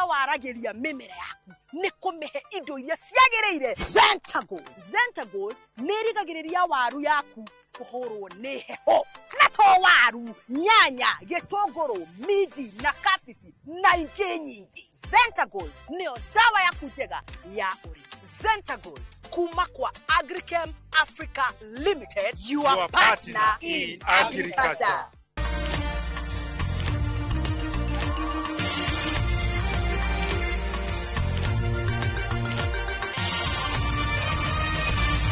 Ũrĩa waragĩria mĩmera yaku nĩ kũmĩhe indo iria ciagĩrĩire. Zentagold. Zentagold nĩ ĩrigagĩrĩria waru yaku kũhũrwo nĩ heho, na to waru, nyanya, gĩtũngũrũ, minji na kabici na ingĩ nyingĩ. Zentagold nĩyo dawa yaku njega ya ũrĩmi. Zentagold kuma kwa Agrichem Africa Limited, your partner in agriculture.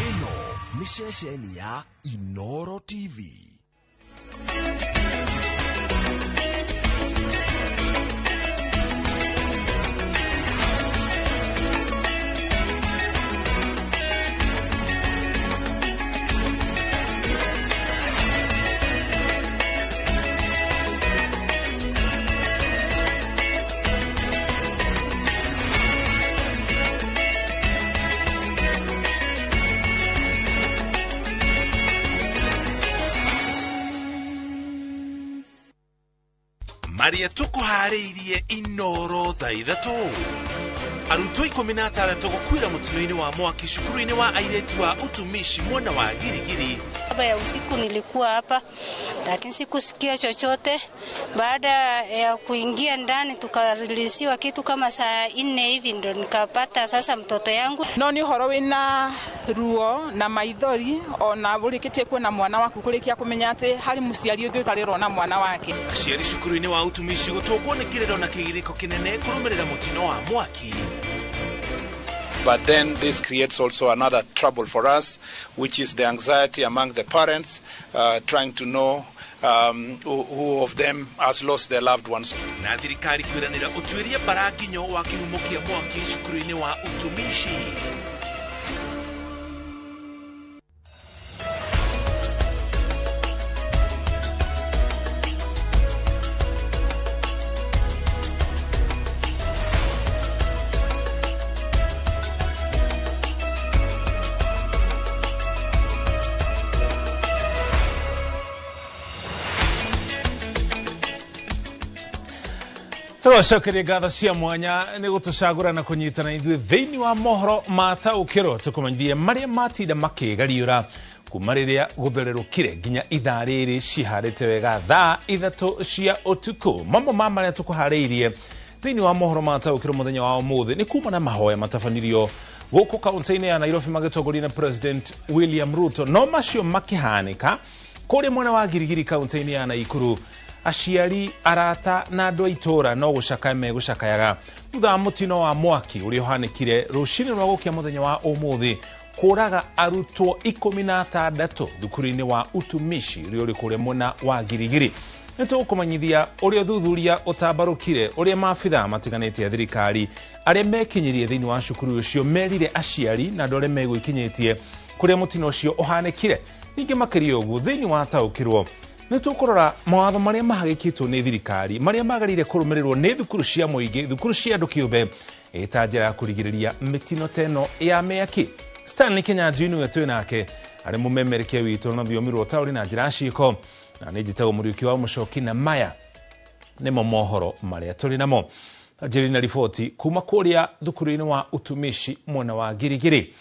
Ĩno nĩ ceceni ya Inoro TV. Marĩa tũkũharĩirie Inoro thaa 3. Arutwo 16 gũkuĩra mũtino-inĩ wa mwaki cukuru-inĩ wa airĩtu wa Utumishi mwena wa Girigiri. Baba ya usiku nilikuwa hapa lakini sikusikia chochote. Baada ya kuingia ndani tukareleasiwa kitu kama saa 4 hivi ndo nikapata sasa mtoto yangu. No ni horo wina ruo na maithori ona urikitie kuona mwana waku kurikia kumenya ati hari muciari ungi utarirona mwana wake. Aciari cukuru-inĩ wa Utumishi gũtũngwo nĩ kĩrĩro na kĩgirĩko kĩnene kũrũmĩrĩra mũtino wa mwaki. But then this creates also another trouble for us, which is the anxiety among the parents, trying to know who of them has lost their loved ones. Na thirikari kwĩranĩra ũtuĩria mbaranginyo wa kĩhumo kĩa mwaki cukuru-inĩ wa Utumishi. Tũcokerie ngatho cia mwanya nĩ gũtũcagũra na kũnyitana ithuĩ thĩinĩ wa mohoro ma taũkĩrwo tũkũmenyithie marĩa matinda makĩgariũra kuma rĩrĩa gũthererũkire nginya ithaa rĩrĩ ciharĩte wega thaa 3 cia ũtukũ. Mamwe ma marĩa tũkũharĩirie thĩinĩ wa mohoro ma taũkĩrwo mũthenya wa ũmũthĩ nĩ kuma na mahoya matabanirio gũkũ kaunti-inĩ ya Nairobi magĩtongorio na President William Ruto, no macio makĩhanĩka kũrĩa mwena wa Girigiri kaunti-inĩ ya Naikuru. Aciari, arata na andũ a itũũra no gũcakaya megũcakayaga thutha wa mũtino wa mwaki ũrĩa ũhanĩkire rũcinĩ rwa gũkĩa mũthenya wa ũmũthĩ kũraga arutwo 16 thukuru-inĩ wa Utumishi ũrĩa ũrĩ kũrĩa mwena wa Girigiri. Nĩ tũgũkũmenyithia ũrĩa ũthuthuria ũtambarũkire ũrĩa maabithaa matiganĩte a thirikari arĩa mekinyirie thĩinĩ wa cukuru ũcio merire aciari na andũ arĩa megwĩkinyĩtie kũrĩa mũtino ũcio ũhanĩkire. Ningĩ makĩria ũguo thĩinĩ wa taũkĩrwo nĩ tũkũrora mawatho marĩa mahagĩkĩtwo nĩ thirikari marĩa magĩrĩire kũrũmĩrĩrwo nĩ thukuru cia mũingĩ, thukuru cia andũ kĩũmbe ĩta njĩra ya kũrigĩrĩria mĩtino ta ĩno ya mĩaki. Stanley Kinyanjui nĩwe twĩ nake arĩ mũmemerekia witũ na rũthiomi rwa ũtaũri na njĩra ya ciĩko, na nĩ njĩtagwo Mũriũki wa Mũcoki, na maya nĩmo mohoro marĩa tũrĩ namo. Njĩrĩ na riboti kuma kũrĩa thukuru-inĩ wa Utumishi mwena wa Girigiri.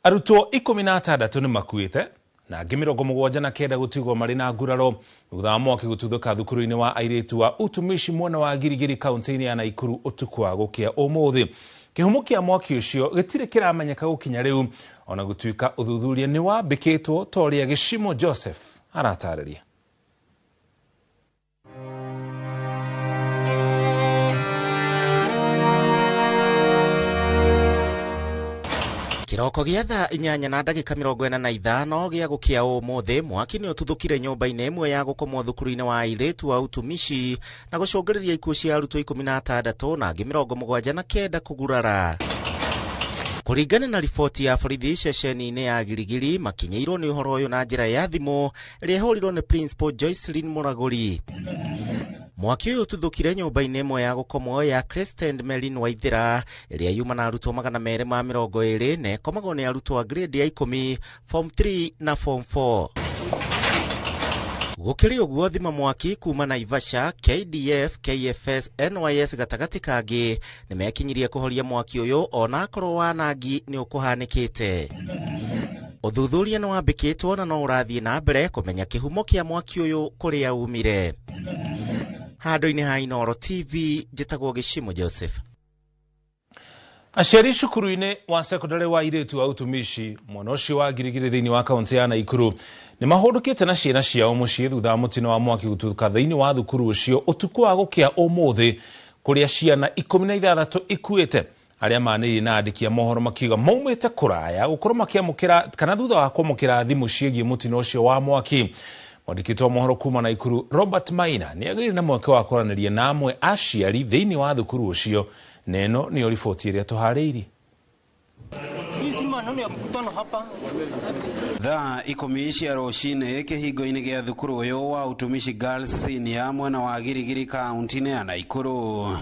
Arutwo 16 nĩ makuĩte na angĩ 79 gũtigwo marĩ na nguraro thutha wa mwaki gũtuthũka thukuru-inĩ wa airĩtu wa Utumishi mwena wa Girigiri kaunti-inĩ ya Naikuru ũtukũ wa gũkĩa ũmũthĩ. Kĩhumo kĩa mwaki ũcio gĩtirĩ kĩramenyeka gũkinya rĩu, ona gũtuĩka ũthuthuria nĩ wambĩkĩtwo ta ũrĩa Gĩcimo Joseph aratarĩria. Kĩroko gĩa thaa 8:45 gĩa gũkĩa ũmũthĩ mwaki nĩ ũtuthũkire nyũmba-inĩ ĩmwe ya gũkomwo thukuru-inĩ wa airĩtu wa Utumishi na gũcũngĩrĩria ikuũ cia arutwo 16 na angĩ 79 kũgurara. Kũringana na riboti ya borithi ceceni-inĩ ya Girigiri, makinyĩirwo nĩ ũhoro ũyũ na njĩra ya thimũ ĩrĩa ĩhũrirwo nĩ Principal Joycelyn Mũragũri. Mwaki ũyũ ũtuthũkire nyũmba-inĩ ĩmwe ya gũkomwo ya Crescent Melin Waithĩra ĩrĩa yuma na arutwo 220 na ĩkomagwo nĩ arutwo a grade ya 10, form 3 na form 4. Gũkĩrĩ ũguo thima mwaki kuma Naivasha, KDF, KFS, NYS gatagatĩ kangĩ nĩmekinyirie kũhoria mwaki ũyũ onakorwo wanangi nĩ ũkũhanĩkĩte. Ũthuthuria nĩ wambĩkĩtwo na no ũrathiĩ na mbere kũmenya kĩhumo kĩa mwaki ũyũ kũrĩa umire. Handũ-inĩ ha Inooro TV, njĩtagwo Gĩcimo Joseph. Aciari cukuru-inĩ wa sekondari wa airĩtu wa utumishi mwena ũcio wa Girigiri thĩinĩ wa kaunti ya Naikuru nĩ mahũndũkĩte na ciana ciao mũciĩ thutha wa mũtino wa mwaki gũtuthũka thĩinĩ wa thukuru ũcio ũtukũ wa gũkĩa ũmũthĩ kũrĩa ciana 16 ikuĩte. Arĩa manĩrĩire na andĩki a mohoro makiuga maumĩte kũraya gũkorwo makĩamũkĩra kana thutha wa kwamũkĩra thimũ ciĩgiĩ mũtino ũcio wa mwaki. Mwandĩki wa mohoro kuma Naikuru Robert Maina nĩ agĩire na mweke wa kwaranĩria na amwe aciari thĩinĩ wa thukuru ũcio. Neno nĩyo riboti ĩrĩa tũharĩirie. Thaa 10 cia rũcinĩ kĩhingo-inĩ gĩa thukuru ũyũ wa Utumishi Girls Senior mwena wa Girigiri kaunti-inĩ ya Naikuru.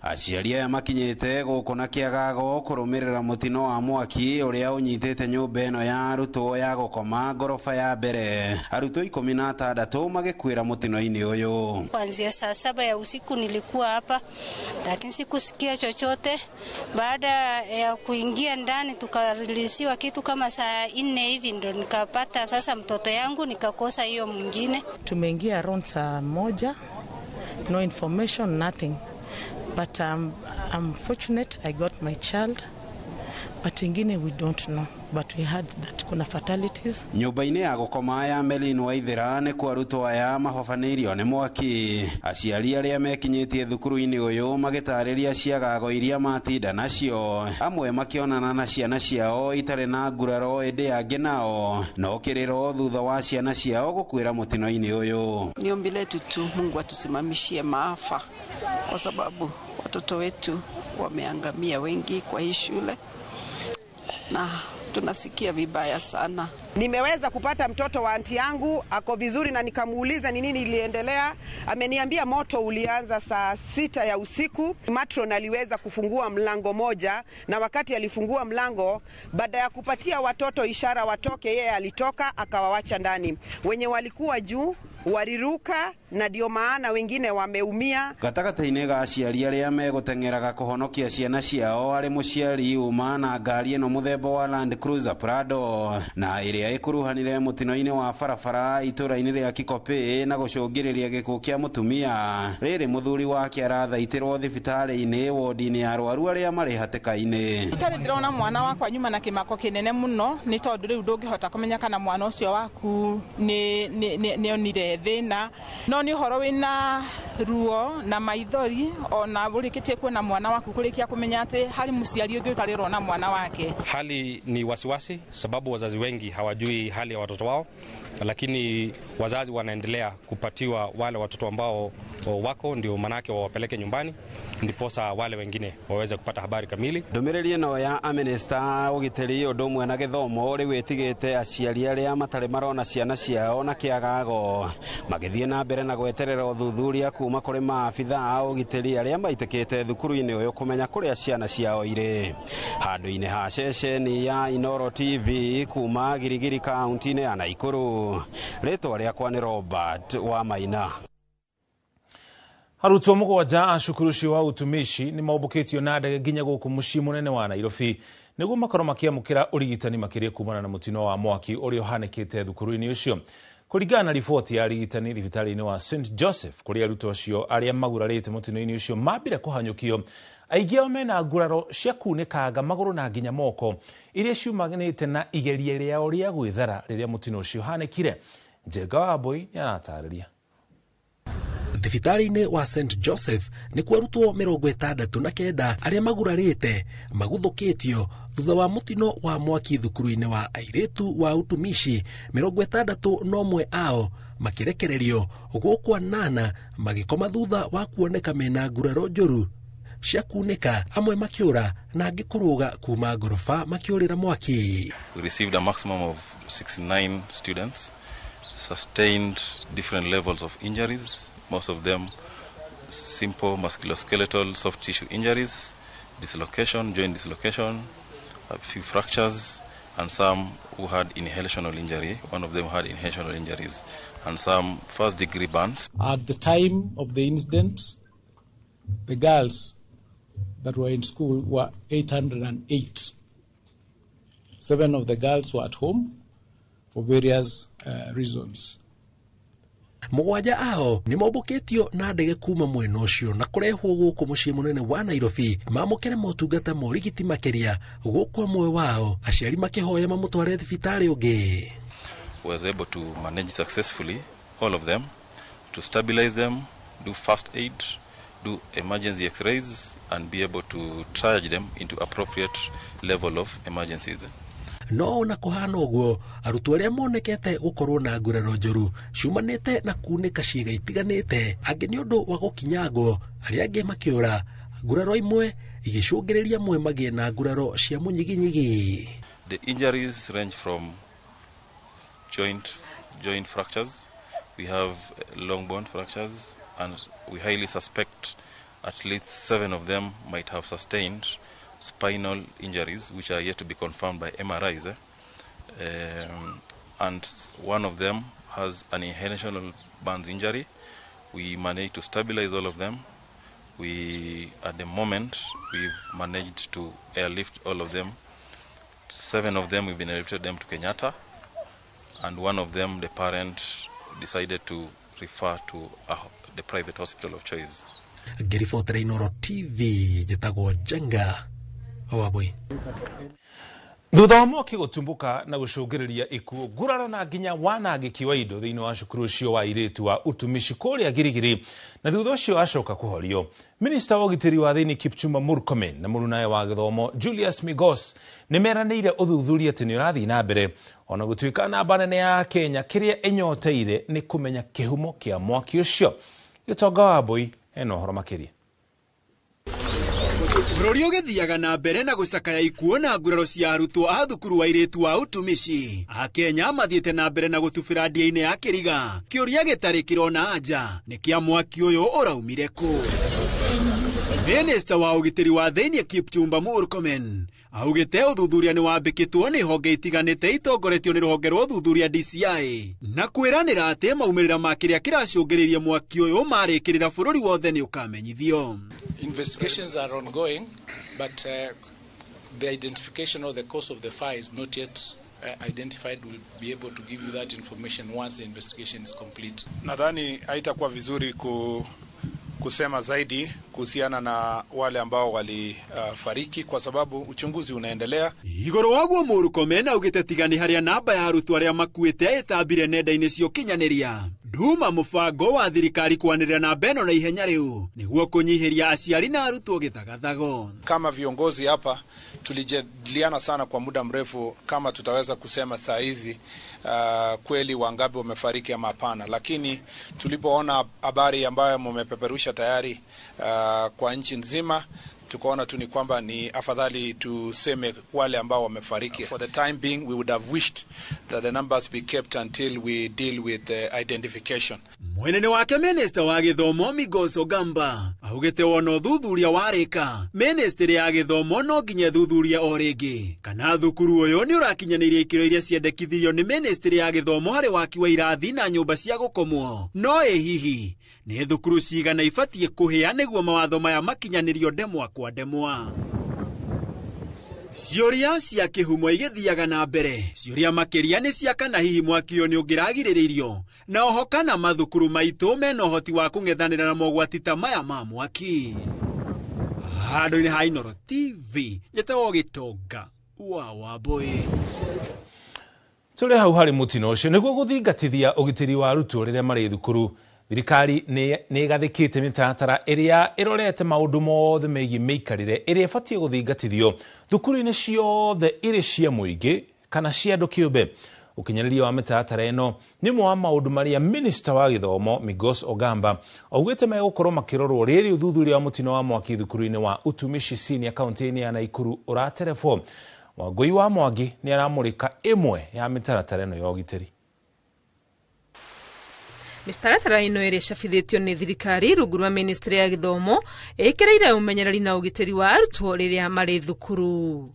Aciari aya makinyĩte gũkũ na kĩagago kũrũmĩrĩra mũtino wa mwaki ũrĩa ũnyitĩte nyũmba ĩno ya arutwo ya gũkoma ngoroba ya mbere. Arutwo 16 magĩkuĩra mũtino-inĩ ũyũ. Kuanzia saa 7 ya usiku nilikuwa hapa, lakini sikusikia chochote. Baada ya kuingia ndani tukareleasiwa kitu kama saa 4 hivi ndo nikapata sasa mtoto yangu, nikakosa hiyo mwingine. Tumeingia around saa 1, no information, nothing. But I'm fortunate I got my child, but ingine we don't know. But we heard that kuna fatalities. Nyũmba-inĩ ya gũkoma ya Melin Waithera nĩ kwa arutwo aya mahobanĩirio nĩ mwaki. Aciari arĩa mekinyĩtie thukuru-inĩ ũyũ magĩtarĩria ciagago iria matinda nacio, amwe makĩonana na ciana ciao itarĩ na nguraro, ĩndĩ angĩ nao no kĩrĩro thutha wa ciana ciao gũkuĩra mũtino-inĩ ũyũ. Ni ombi letu tu Mungu atusimamishie maafa, kwa sababu watoto wetu wameangamia wengi kwa hii shule na tunasikia vibaya sana. Nimeweza kupata mtoto wa anti yangu ako vizuri, na nikamuuliza ni nini iliendelea. Ameniambia moto ulianza saa 6 ya usiku. Matron aliweza kufungua mlango moja, na wakati alifungua mlango, baada ya kupatia watoto ishara watoke, yeye alitoka akawawacha ndani. Wenye walikuwa juu waliruka, na ndio maana wengine wameumia. Gatagatĩ-inĩ ga aciari arĩa megũteng'eraga kũhonokia ciana ciao arĩ mũciari uma na ngari ĩno mũthemba wa Land Cruiser Prado na ĩrĩa ĩkuruhanire mũtino-inĩ wa barabara itũra-inĩ rĩa Kikopĩ na gũcũngĩrĩria gĩkuũ kĩa mũtumia. Rĩrĩ mũthuri wake arathaitĩrwo thibitarĩ-inĩ wodi-inĩ ya arwaru arĩa marĩ hatĩka-inĩ. Itarĩ ndĩrona mwana wakwa nyuma na kĩmako kĩnene mũno, nĩ tondũ rĩu ndũngĩhota kũmenya kana mwana ũcio waku nĩ onire thĩna. No nĩ ũhoro wĩna ruo na maithori ona ũrĩkĩtie kuona mwana waku kũrĩkia kũmenya atĩ harĩ mũciari ũngĩ ũtarĩ ũrona mwana wake. Hali ni wasiwasi sababu wazazi wengi hawajui hali ya watoto wao, lakini wazazi wanaendelea kupatiwa wale watoto ambao wako ndio manake wawapeleke nyumbani ndiposa wale wengine waweze kupata habari kamili. Ndũmĩrĩri ĩno ya Amĩnĩsta ũgitĩri ũndũ ũmwe na gĩthomo rĩu ĩtigĩte aciari arĩa matarĩ marona ciana ciao na kĩagago magĩthiĩ na mbere na gweterera ũthuthuria kuma kũrĩ maabitha a ũgitĩri arĩa maitĩkĩte thukuru-inĩ ũyũ kũmenya kũrĩa ciana ciao irĩ. Handũ-inĩ ha ceceni ya Inooro TV kuma Girigiri kaunti-inĩ ya Naikuru, rĩtwa rĩakwa nĩ Robert wa Maina. Arutwo 7 a cukuru ũcio wa utumishi nĩ maũmbũkĩtio na ndege nginya gũkũ mũciĩ mũnene wa Nairobi nĩguo makorwo makĩamũkĩra ũrigitani makĩria kumana na mũtino wa mwaki ũrĩa ũhanĩkĩte thukuru-inĩ ũcio. Kũringana na riboti ya arigitani thibitarĩ-inĩ wa St Joseph kũrĩa arutwo acio arĩa magurarĩte mũtino-inĩ ũcio mambire kũhanyũkio, aingĩ ao mena nguraro cia kunĩkanga magũrũ na nginya moko iria ciumanĩte na igeria rĩao rĩa gwĩthara rĩrĩa mũtino ũcio ũhanĩkire. Njenga wa Mbui nĩ aratarĩria. Thibitarĩ-inĩ wa St Joseph nĩkuo arutwo 69 arĩa magurarĩte maguthũkĩtio thutha wa mũtino wa mwaki thukuru-inĩ wa airĩtu wa utumishi. 61 ao makĩrekererio gũkũ 8 magĩkoma thutha wa kuoneka mena nguraro njũru cia kunĩka, amwe makĩũra na angĩ kũrũga kuma ngoroba makĩũrĩra mwaki. We received a maximum of 69 students sustained different levels of injuries, most of them simple musculoskeletal soft tissue injuries, dislocation, joint dislocation, a few fractures, and some who had inhalational injury. One of them had inhalational injuries and some first degree burns. At the time of the incident, the girls that were in school were 808. 7 of the girls were at home for various reasons. Mũgwanja ao nĩ mombũkĩtio na ndege kuma mwena ũcio na kũrehwo gũkũ mũciĩ mũnene wa Nairobi mamũkĩre motungata ma ũrigiti makĩria gũkũ amwe wao aciari makĩhoya mamũtware thibitarĩ ũngĩ. Was able to manage successfully all of them, to stabilize them, do first aid, do emergency x-rays and be able to triage them into appropriate level of emergencies. No ona kũhana ũguo arutwo arĩa monekete gũkorwo na nguraro njũru ciumanĩte na kunĩka ciĩga itiganĩte, angĩ nĩ ũndũ wa gũkinyangwo, arĩa angĩ makĩũra, nguraro imwe igĩcũngĩrĩria amwe magĩe na nguraro cia mũnyiginyigi. The injuries range from joint fractures, we have long bone fractures, and we highly suspect at least 7 of them might have sustained spinal injuries, which are yet to be confirmed by MRIs. And one of them has an inhalational burns injury. We managed to stabilize all of them. We, at the moment, we've managed to airlift all of them. 7 of them, we've been airlifted them to Kenyatta, and one of them, the parent, decided to refer to the private hospital of choice. Ngĩribotera Inooro TV, njĩtagwo Njenga Wabui. Thutha wa mwaki gũtumbũka na gũcũngĩrĩria ikuũ, nguraro na nginya wanangĩki wa indo thĩinĩ wa cukuru ũcio wa airĩtu wa utumishi kũrĩa Girigiri, na thutha ũcio acoka kũhorio. Minista wa ũgitĩri wa thĩinĩ Kipchumba Murkomen na mũrunawe wa gĩthomo Julius Migos nĩ meranĩire ũthuthuria atĩ nĩ ũrathiĩ na mbere, ona gũtuĩka namba nene ya Kenya kĩrĩa ĩnyoteire nĩ kũmenya kĩhumo kĩa mwaki ũcio. Gĩtonga wa Mbui ena ũhoro makĩria. Bũrũri ũgĩthiaga na mbere na gũcakaya ikuũ na nguraro cia arutwo a thukuru wa airĩtu wa utumishi. Akenya mathiĩte na mbere na gũtubĩra ndia-inĩ ya kĩriga. Kĩũria gĩtarĩ kĩrona anja nĩ kĩa mwaki ũyũ ũraumire kũ. Minista wa ũgitĩri wa thĩinĩ Kipchumba Murkomen augĩte ũthuthuria nĩ wambĩkĩtwo nĩ honge itiganĩte itongoretio nĩ rũhonge rwa ũthuthuria DCI na kwĩranĩra atĩ maumĩrĩra ma kĩrĩa kĩracũngĩrĩirie mwaki ũyũ marĩkĩrĩra bũrũri wothe nĩ ũkamenyithio. Investigations are ongoing, but the identification of the cause of the fire is not yet identified. We'll be able to give you that information once the investigation is complete. Nadhani haitakuwa vizuri kusema zaidi kuhusiana na wale ambao walifariki kwa sababu uchunguzi unaendelea. Igũrũ waguo Murkomen augĩte tigani harĩa namba ya arutwo arĩa makuĩte ĩtambire nenda-inĩ cia ũkinyanĩria. Nduma mũbango wa thirikari kwanĩrĩra namba ĩno na ihenya rĩu nĩguo kũnyihĩria aciari na arutwo gĩthagathago. Kama viongozi hapa tulijadiliana sana kwa muda mrefu kama tutaweza kusema saa hizi kweli wangapi wamefariki ama hapana, lakini tulipoona habari ambayo mmepeperusha tayari kwa nchi nzima, tukaona tu ni kwamba ni afadhali tuseme wale ambao wamefariki. For the time being we would have wished that the numbers be kept until we deal with the identification. Mwenene wake Minista wa gĩthomo Migos Ogamba augĩte wona ũthuthuria warĩka, ministry ya gĩthomo no nginya ĩthuthurie o rĩngĩ kana thukuru ũyũ nĩ ũrakinyanĩirie ikĩro iria ciendekithirio nĩ ministry ya gĩthomo harĩ waki wa irathi na nyũmba cia gũkomwo. No ĩ hihi nĩ thukuru cigana ibatiĩ kũhĩa nĩguo mawatho maya makinyanĩrio ndemwa kwa ndemwa? Ciũria cia kĩhumo igĩthiaga na mbere. Ciũria makĩria nĩ cia kana hihi mwaki ũyũ nĩ ũngĩragirĩrĩirio, na oho kana mathukuru maitũ mena ũhoti wa kũng'ethanĩra na mogwati ta maya ma mwaki. Handũ-inĩ ha Inooro TV, njĩtagwo Gĩtonga wa Wambui. Tũrĩ hau harĩ mũtino ũcio nĩguo gũthingatithia ũgitĩri wa arutwo rĩrĩa marĩ thukuru. Thirikari nĩ ĩgathĩkĩte mĩtaratara ĩrĩa ĩrorete maũndũ mothe megiĩ mĩikarĩre ĩrĩa ĩbatiĩ gũthingatithio thukuru-inĩ ciothe irĩ cia mũingĩ kana cia andũ kĩũmbe. Ũkinyanĩria wa mĩtaratara ĩno nĩ ũmwe wa maũndũ marĩa Minista wa gĩthomo Migos Ogamba augĩte megũkorwo makĩrorwo rĩrĩ ũthuthuria wa mũtino wa mwaki thukuru-inĩ wa Utumishi Senior kaunti-inĩ ya Nakuru ũraterebwo. Wangũi wa Mwangi nĩ aramũrĩka ĩmwe ya mĩtaratara ĩno ya ũgitĩri. Mĩtaratara ĩno ĩrĩa ĩcabithĩtio nĩ thirikari rungu rwa ministry ya gĩthomo ĩkĩrĩire ũmenyereri na ũgitĩri wa arutwo rĩrĩa marĩ thukuru.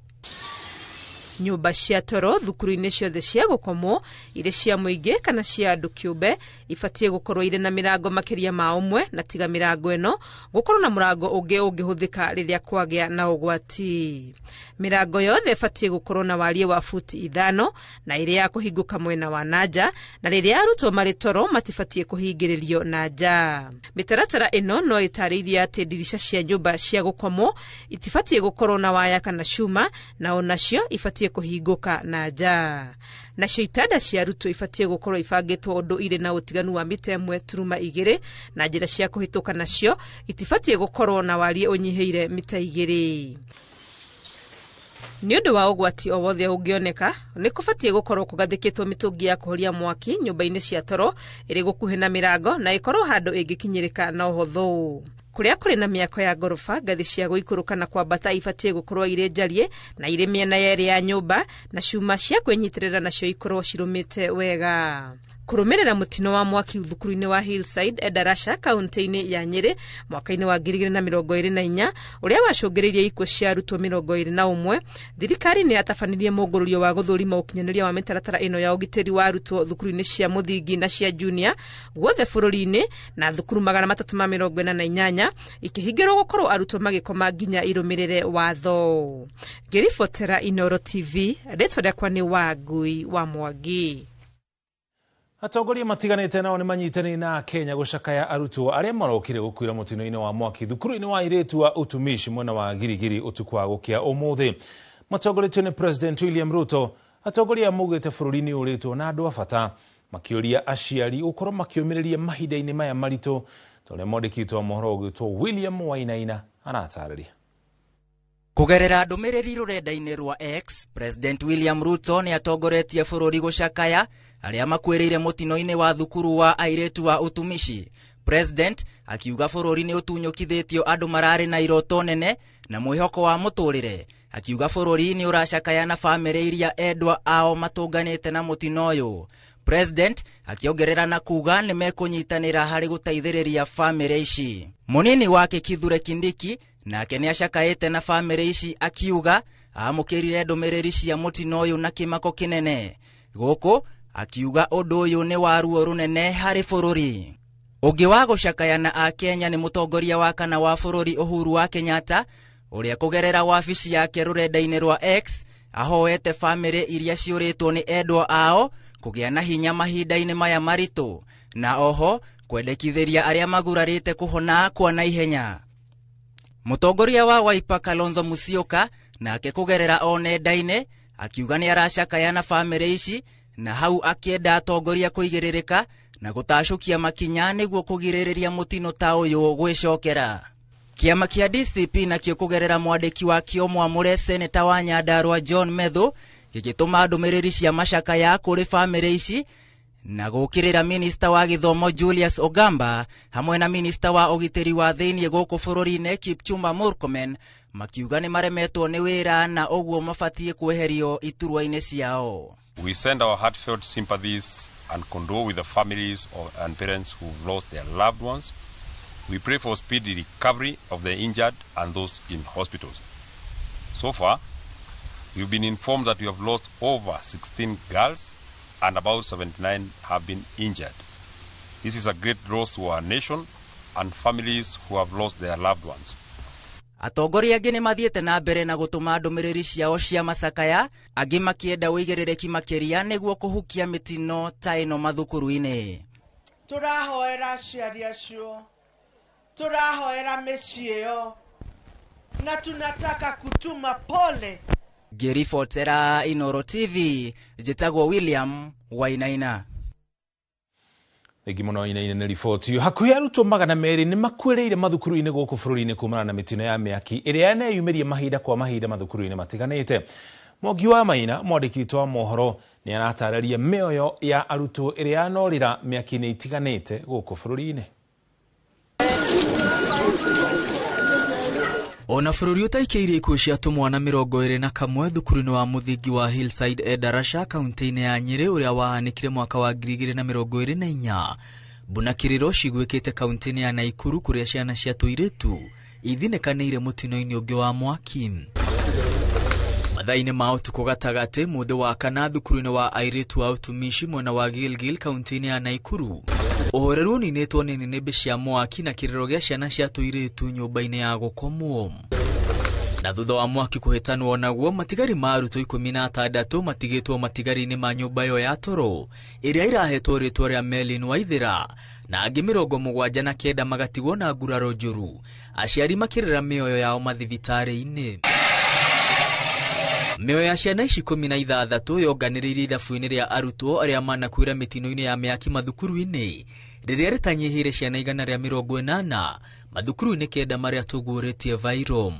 Nyũmba cia toro thukuru-inĩ ciothe cia gũkomwo irĩ cia mũingĩ kana cia andũ kĩũmbe ibatiĩ gũkorwo irĩ na mĩrango makĩria ma ũmwe, na tiga mĩrango ĩno gũkorwo na mũrango ũngĩ ũngĩhũthĩka rĩrĩa kwagĩa na ũgwati. Mĩrango yothe ĩbatiĩ gũkorwo na wariĩ wa futi 5 na ĩrĩ ya kũhingũka mwena wa na nja, na rĩrĩa arutwo marĩ toro matibatiĩ kũhingĩrĩrio na nja. Mĩtaratara ĩno no ĩtarĩirie atĩ ndirica cia nyũmba cia gũkomwo itibatiĩ gũkorwo na waya kana cuma, na onacio ibatiĩ kũhingũka na nja. Nacio itanda cia arutwo ibatiĩ gũkorwo ibangĩtwo ũndũ irĩ na ũtiganu wa mita 1.2, na njĩra cia kũhĩtũka nacio itibatiĩ gũkorwo na wariĩ ũnyihĩire mita 2. Nĩ ũndũ wa ũgwati o wothe ũngĩoneka, nĩ kũbatiĩ gũkorwo kũgathĩkĩtwo mĩtũngi ya kũhoria mwaki nyũmba-inĩ cia toro ĩrĩ gũkuhĩ na mĩrango na ĩkorwo handũ ĩngĩkinyĩrĩka na ũhũthũ. Kũrĩa kũrĩ na mĩako ya ngoroba, ngathĩ cia gũikũrũka na kwambata ibatiĩ gũkorwo irĩ njariĩ na irĩ mĩena yerĩ ya nyũmba, na cuma cia kwĩnyitĩrĩra nacio ikorwo cirũmĩte wega. Kũrũmĩrĩra mũtino wa mwaki thukuru-inĩ wa Hillside Endarasha kaunti-inĩ ya Nyĩrĩ mwaka-inĩ wa 2024 ũrĩa wacũngĩrĩirie ikuũ cia arutwo 21, thirikari nĩ yatabanirie mũngũrũrio wa gũthũrima ũkinyanĩria wa mĩtaratara ĩno ya ũgitĩri wa arutwo thukuru-inĩ cia mũthingi na cia junior guothe bũrũri-inĩ, na thukuru 348 ikĩhingĩrwo gũkorwo arutwo magĩkoma nginya irũmĩrĩre watho. Ngĩribotera Inooro TV, rĩtwa rĩakwa nĩ Wangui wa Mwangi. Atongoria matiganĩte nao nĩ manyitanĩire na Kenya gũcakaya arutwo arĩa marokire gũkuĩra mũtino-inĩ wa mwaki thukuru-inĩ wa airĩtu wa Utumishi mwena wa Girigiri ũtukũ wa gũkĩa ũmũthĩ. Matongoretio nĩ President William Ruto, atongoria maugĩte bũrũri nĩ ũrĩtwo na andũ a bata, makĩũria aciari gũkorwo makĩũmĩrĩria mahinda-inĩ maya maritũ, ta ũrĩa mwandĩki witũ wa mohoro ũgwĩtwo William Wainaina aratarĩria. Kũgerera ndũmĩrĩri rũrenda-inĩ rwa X, President William Ruto nĩ atongoretie bũrũri gũcakaya arĩa makuĩrĩire mũtino-inĩ wa thukuru wa airĩtu wa Utumishi. President akiuga bũrũri nĩ ũtunyũkithĩtio andũ mararĩ na iroto nene na mwĩhoko wa mũtũrĩre. Akiuga bũrũri nĩ ũracakaya na bamĩrĩ iria endwa ao matũnganĩte na mũtino ũyũ. President akiongerera na kuga nĩ mekũnyitanĩra harĩ gũteithĩrĩria bamĩrĩ ici. Mũnini wake Kithure Kindiki nake nĩ acakaĩte na bamĩrĩ ici, akiuga amũkĩrire ndũmĩrĩri cia mũtino ũyũ na kĩmako kĩnene. Gũkũ akiuga ũndũ ũyũ nĩ wa ruo rũnene harĩ bũrũri. Ũngĩ wa gũcakaya na Akenya nĩ mũtongoria wa kana wa bũrũri Uhuru wa Kenyatta, ũrĩa kũgerera wabici yake rũrenda-inĩ rwa X ahoete bamĩrĩ iria ciũrĩtwo nĩ endwa ao kũgĩa na hinya mahinda-inĩ maya maritũ, na oho kwendekithĩria arĩa magurarĩte kũhona kwa naihenya. Mũtongoria wa Wiper Kalonzo Musyoka nake kũgerera o nenda-inĩ akiuga nĩ aracakaya na bamĩrĩ ici, na hau akĩenda atongoria kũigĩrĩrĩka na gũtacũkia makinya nĩguo kũgirĩrĩria mũtino ta ũyũ gwĩcokera. Kĩama kĩa DCP nakĩo kũgerera mwandĩki wakĩo mwamũre seneta wa Nyandarua John Methu gĩgĩtũma ndũmĩrĩri cia macakaya kũrĩ bamĩrĩ ici na gũkĩrĩra minista wa gĩthomo Julius Ogamba hamwe na minista wa ũgitĩri wa thĩinĩ gũkũ bũrũri-inĩ Kipchumba Murkomen, makiuga nĩ maremetwo nĩ wĩra na ũguo mabatiĩ kweherio iturwa-inĩ ciao. We send our heartfelt sympathies and condole with the families and parents who've lost their loved ones. We pray for speedy recovery of the injured and those in hospitals. So far, we've been informed that we have lost over 16 girls and about 79 have been injured. This is a great loss to our nation and families who have lost their loved ones. Atongoria angĩ nĩ mathiĩte na mbere na gũtũma ndũmĩrĩri ciao cia macakaya, angĩ makĩenda ũigĩrĩrĩki makĩria nĩguo kũhukia mĩtino ta ĩno mathukuru-inĩ. Tũrahoera aciari acio, tũrahoera mĩciĩ ĩyo, na tunataka kutuma pole. Ngĩribotera Inooro TV, njĩtagwo William Wainaina. Thengi mũno Wainaina nĩ riboti ĩyo. Hakuhĩ arutwo 200 nĩ makuĩrĩire mathukuru-inĩ gũkũ bũrũri-inĩ kumana na mĩtino ya mĩaki ĩrĩa yaneyumĩria mahinda kwa mahinda mathukuru-inĩ matiganĩte. Mwangi wa Maina, mwandĩki witũ wa mohoro, nĩ aratarĩria mĩoyo ya arutwo ĩrĩa yanorĩra mĩaki-inĩ itiganĩte gũkũ bũrũri-inĩ. Ona bũrũri ũtaikĩirie ikuũ cia tũmwana 21 thukuru-inĩ wa mũthingi wa Hillside Endarasha kaunti-inĩ ya Nyĩrĩ ũrĩa wahanĩkire mwaka wa 2024. Mbunakĩrĩro ciguĩkĩte kaunti-inĩ ya Naikuru kũrĩa ciana cia tũirĩtu ithinĩkanĩire mũtino-inĩ ũngĩ wa mwaki. Mathaa-inĩ ma ũtukũ gatagatĩ mũthĩ wa kana thukuru-inĩ wa airĩtu wa utumishi mwena wa Gilgil kaunti-inĩ ya Naikuru. Ũhoreru ũninĩtwo nĩ nĩnĩmbĩ cia mwaki na kĩrĩro gĩa ciana cia tũirĩtu nyũmba-inĩ ya gũkomwo. Na thutha wa mwaki kũhĩtanwo naguo, matigari ma arutwo 16 matigĩtwo matigari-inĩ ma nyũmba ĩyo ya toro ĩrĩa ĩrahetwo rĩtwa rĩa Melin Waithĩra, na angĩ 79 magatigwo na nguraro njũru, aciari makĩrĩra mĩoyo yao mathibitarĩ-inĩ. Mĩoyo ya ciana ici 16 yonganĩrĩirie ithabu-inĩ rĩa arutwo arĩa manakuĩra mĩtino-inĩ ya mĩaki mathukuru-inĩ rĩrĩa rĩtanyihĩire ciana 180 mathukuru-inĩ 9 marĩa tũguũrĩtie viral.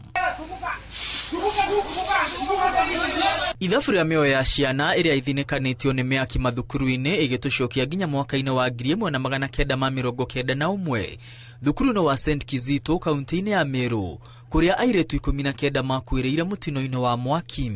Ithabu rĩa mĩoyo ya ciana ĩrĩa ithinĩkanĩtio nĩ mĩaki mathukuru-inĩ ĩgĩtũcokia nginya mwaka-inĩ wa 1991 thukuru-inĩ wa St Kizito kaunti-inĩ ya Meru kũrĩa airĩtu 19 makuĩrĩire mũtino-inĩ wa mwaki.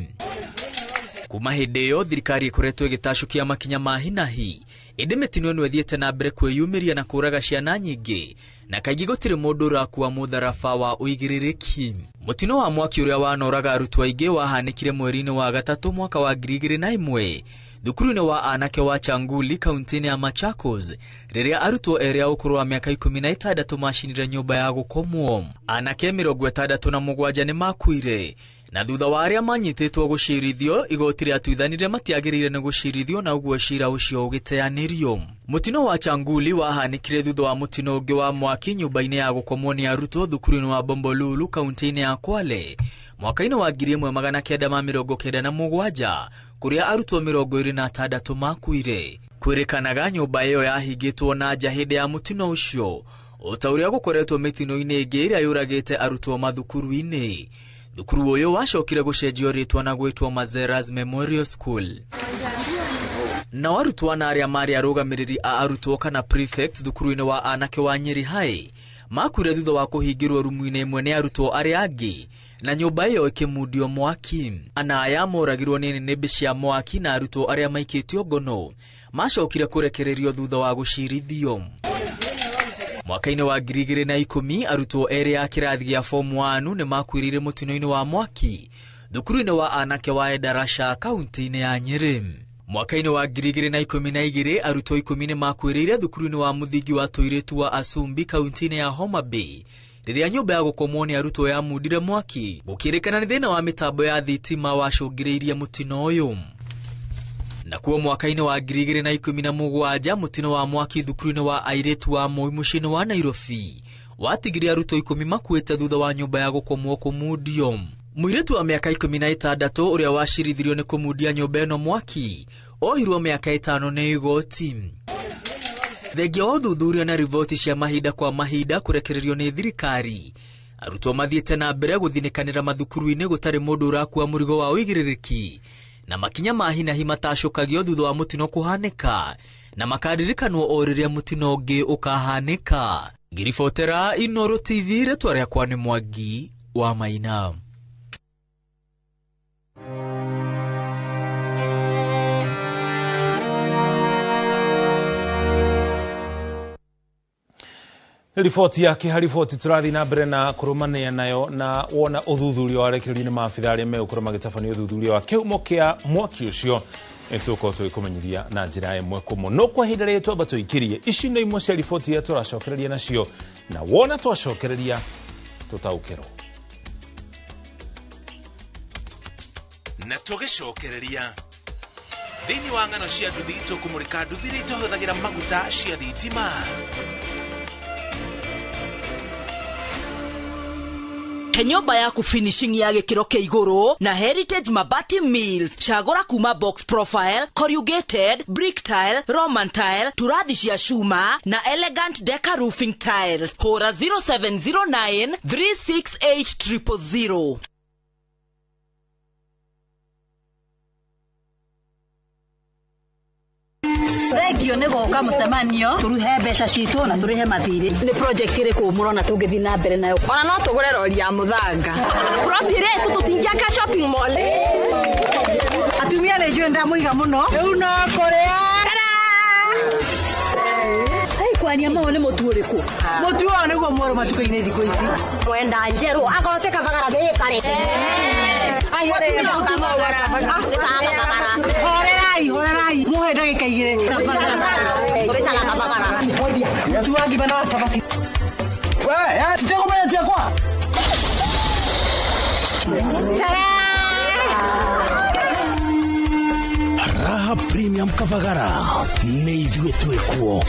Kuma hĩndĩ ĩyo thirikari ĩkoretwo ĩgĩtacũkia makinya ma hinahi, ĩndĩ mĩtino ĩno ĩthiĩte na mbere kwĩyumĩria na kũraga ciana nyingĩ, na kaingĩ gũtirĩ mũndũ ũrakua mũtharaba wa ũigĩrĩrĩki. Mũtino wa mwaki ũrĩa wanoraga arutwo aingĩ wahanĩkire mweri-inĩ wa gatatũ mwaka wa 2001 thukuru-inĩ wa anake wa Changuli kaunti-inĩ ya Machakos rĩrĩa arutwo erĩ a ũkũrũ wa mĩaka 16 macinire nyũmba ya gũkomwo. Anake 67 nĩ makuire, na thutha wa arĩa manyitĩtwo gũcirithio igoti rĩatuithanire matiagĩrĩire nĩ gũcirithio na ũguo cira ũcio ũgĩteanĩrio. Mũtino wa Changuli wahanĩkire thutha wa mũtino ũngĩ wa mwaki nyũmba-inĩ ya gũkomwo nĩ arutwo thukuru-inĩ wa Bombolulu kaunti-inĩ ya Kwale mwaka-inĩ wa 1997 kũrĩa arutwo 26 makuire. Kwĩrĩkanaga nyũmba ĩyo yahingĩtwo na nja hĩndĩ ya mũtino ũcio, o ta ũrĩa gũkoretwo mĩtino-inĩ ĩngĩ ĩrĩa yũragĩte arutwo mathukuru-inĩ. Thukuru ũyũ wacokire gũcenjio rĩtwa na gwĩtwo Mazeras Memorial School. Nao arutwo ana arĩa marĩ arũgamĩrĩri a arutwo kana prefect thukuru-inĩ wa anake wa Nyeri High makuire thutha wa kũhingĩrwo rumu-inĩ ĩmwe nĩ arutwo arĩa angĩ na nyũmba ĩyo ĩkĩmundio mwaki. Ana aya moragirwo nĩ nĩnĩmbĩ cia mwaki na arutwo arĩa maikĩtio ngono macokire kũrekererio thutha wa gũcirithio. Mwaka-inĩ wa 2010 arutwo erĩ a kĩrathi gĩa form 1 nĩ makuĩrĩire mũtino-inĩ wa mwaki thukuru-inĩ wa anake wa Endarasha kaunti-inĩ ya Nyeri. Mwaka-inĩ wa 2012 arutwo 10 nĩ makuĩrĩire thukuru-inĩ wa mũthingi wa tũirĩtu wa Asumbi kaunti-inĩ ya Homa Bay rĩrĩa nyũmba ya gũkomwo nĩ arutwo yamundire mwaki gũkĩrĩkana nĩ thĩna wa mĩtambo ya thitima wacũngĩrĩirie mũtino ũyũ. Nakuo mwaka-inĩ wa 2017 mũtino wa mwaki thukuru-inĩ wa airĩtu wa Moi mũciĩ-inĩ wa Nairobi watigire arutwo 10 makuĩte thutha wa nyũmba ya gũkomwo kũmundio. Mũirĩtu wa mĩaka 16 ũrĩa wacirithirio nĩ kũmundia nyũmba ĩno mwaki ohirwo mĩaka 5 nĩ igoti. Thengia wa ũthuthuria na riboti cia mahinda kwa mahinda kũrekererio nĩ thirikari, arutwo mathiĩte na mbere gũthinĩkanĩra mathukuru-inĩ gũtarĩ mũndũ ũrakua mũrigo wa ũigĩrĩrĩki na makinya ma hinahi matacũkagio thutha wa mũtino kũhanĩka na makaririkanwo o rĩrĩa mũtino ũngĩ ũkahanĩka. Ngiribotera Inooro TV, rĩtwa rĩakwa nĩ Mwangi wa Maina. Riboti ya kĩha riboti tũrathiĩ na mbere na kũrũmanĩria nayo na wona ũthuthuria wa rekererio nĩ maabitha arĩa megũkorwo magĩtabania ũthuthuria wa kĩhumo kĩa mwaki ũcio nĩtũgũkorwo tũgĩkũmenyithia na njĩra ĩmwe kwa ĩmwe. No kwa ihinda rĩrĩ twamba tũikĩrie ici nĩ imwe cia riboti iria tũracokereria nacio, na wona twacokereria tũtaũkĩrwo. Na tũgĩcokereria thĩinĩ wa ng'ano cia nduthi tũkũmũrĩka nduthi iria itũhũthagĩra maguta cia thitima. He nyũmba yaku finishing ya gĩkĩro kĩa igũrũ na Heritage Mabati Mills. Cagũra kuma box profile, corrugated, brick tile, Roman tile, turathi cia cuma na elegant deca roofing tiles. Hũra 0709 368 000. Thengio nĩ gũka mũcemanio tũruhe mbeca citũ na tũrĩhe mathirĩ. Nĩ project ĩrĩkũ mũrona tũngĩthiĩ na mbere nayo? Ona no tũgũre rori ya mũthanga. Plot ĩrĩa ĩtũ tũtingĩaka shopping mall. Atumia nĩ njũĩ ndamũiga mũno. Rĩu no kũrĩa. Hey, kwaria mau nĩ mũtu ũrĩkũ? Mũtu ũyũ nĩguo mwerũ matukũ-inĩ thikũ ici. Mwenda njerũ agote kabagara ndĩkare. Horerai, horerai. Muhe ndagĩka igĩrĩ. Mũtu wa ngima na wa cabaci. We, titegũmenya ciakwa. Raha Premium Kavagara nĩ ithuĩ twĩkuo.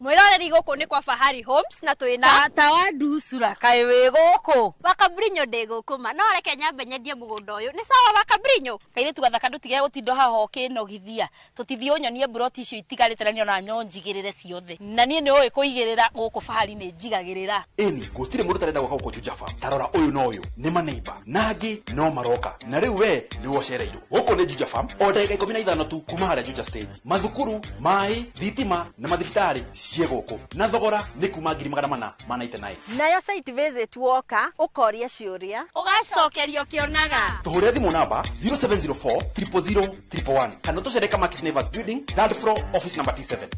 Mwiroreri guku ni kwa Fahari Homes na twina tata wa nducura kaĩ wĩ gũkũ Wakabrinyo ndĩ gũkũ ma no reke nyambe nyendie mũgũnda ũyũ nĩ sawa Wakabrinyo. Kairĩtu gathaka ndũtige gũtinda haha ũkĩnogithia tũtithiĩ ũnyonie mburoti icio itigarĩte na niĩ ona nyo njigĩrĩre ciothe na niĩ nĩ ũĩ kũigĩrĩra gũkũ Fahari nĩ njigagĩrĩra. Ĩni gũtirĩ mũndũ ũtarenda gwaka gũkũ Juja Farm. Ta rora ũyũ na ũyũ nĩ maneiba na angĩ no maroka na rĩu we nĩwe ũcereirwo. Gũkũ nĩ Juja Farm o ndagĩka 15 tu kuma harĩa Juja stage. Mathukuru, maĩ, thitima na mathibitarĩ ciĩ gũkũ na thogora nĩ kuma 499. Nayo site visit woka ũkoria ciũria ũgacokerio ũkĩonaga. Tũhũrĩre thimũ namba 0704 000 111 kana tũcere Kamakis Neighbors Building, third floor, office number T7.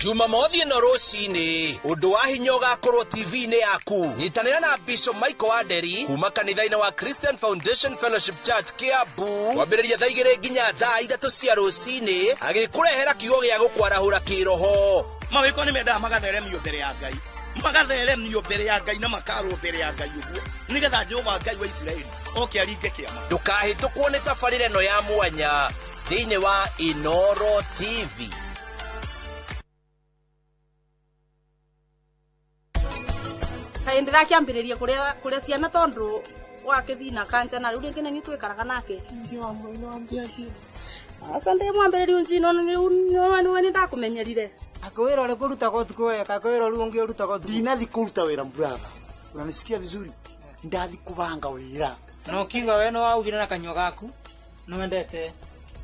Jumamothi ĩno rũcinĩ ũndũ wa hinya ũgakorwo TV-inĩ yaku. Nyitanĩra na Bishop Michael Wanderi kuma kanitha-inĩ wa Christian Foundation Fellowship Church Kiambu kwambĩrĩria thaa 2 nginya thaa 3 cia rũcinĩ agĩkũrehera kiugo gĩa gũkwarahũra kĩroho. Mawĩko nĩ mendaga magatheremio mbere ya Ngai, magatheremio mbere ya Ngai na makarwo mbere ya Ngai ũguo nĩgetha Jehova Ngai wa Isiraeli oke aringe kĩama. Ndũkahĩtũkwo nĩ tabarĩra ĩno ya mwanya thĩinĩ wa Inoro TV. Kaĩ ndĩrakĩambĩrĩria kũrĩa ciana tondũ wakĩthiĩ na kanja na rĩu rĩngĩ nĩ twĩkaraga nake. Aca ndĩmwambĩrĩria njino nĩ ndakũmenyerire. Akawĩra ũrĩa kũrutaga ũtukũ weka, akawĩra ũrĩa ũngĩ ũrutaga ũtukũ. Ndinathi kũruta wĩra brother. Unanisikia vizuri? Ndathi kubanga wĩra. Na ũkiuga we no waugire na kanyua gaku nĩwendete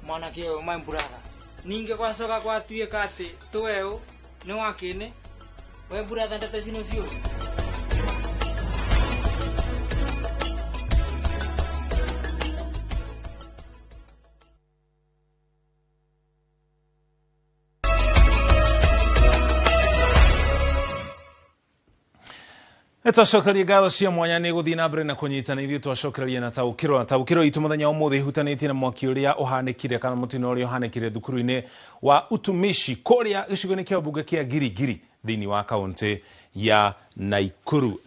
mwanake ũyũ my brother. Ningĩ gwacoka gwatuĩka atĩ tũweũ nĩ wakĩnĩ we brother ndeto ici nĩciũĩ. Twacokeria ngatho cia mwanya nĩ gũthiĩ na mbere na kũnyitana ithuĩ twacokereria na taũkĩro na taũkĩro itũ mũthenya ũmũthĩ ĩhutanĩtie na mwaki ũrĩa ũhanĩkire kana mũtino ũrĩa ũhanĩkire thukuru-inĩ wa utumishi kũrĩa gĩcigo-inĩ kĩa mbunge kĩa Ngirigiri thĩinĩ wa kaũntĩ ya Naikuru.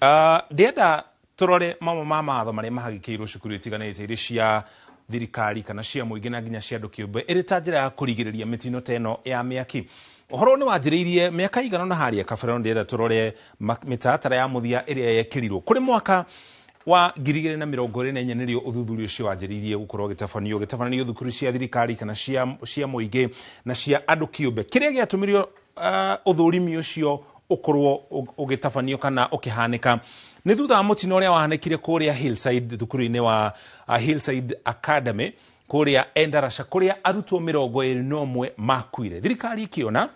Ndĩrenda tũrore mamwe ma mawatho marĩa mahagĩkĩirwo cukuru itiganĩte irĩ cia thirikari kana cia mũingĩ na nginya cia andũ kĩũmbe ĩrĩ ta njĩra ya kũrigĩrĩria mĩtino ta ĩno ya mĩaki. Ũhoro nĩ wanjĩrĩirie mĩaka igana na harĩa kabere ndĩrenda tũrore mĩtaratara ya mũthia ĩrĩa yekĩrirwo kũrĩ mwaka wa 2024 nĩrĩo ũthuthuria ũcio wanjĩrĩirie gũkorwo ũgĩtabanio thukuru cia thirikari kana cia mũingĩ na cia andũ kĩũmbe. Kĩrĩa gĩatũmirio ũthũrimi ũcio ũkorwo ũgĩtabanio kana ũkĩhanĩka nĩ thutha wa mũtino ũrĩa wahanĩkire kũrĩa Hillside thukuru-inĩ wa Hillside Academy kũrĩa Endarasha kũrĩa arutwo 21 makuire. Thirikari ĩkĩona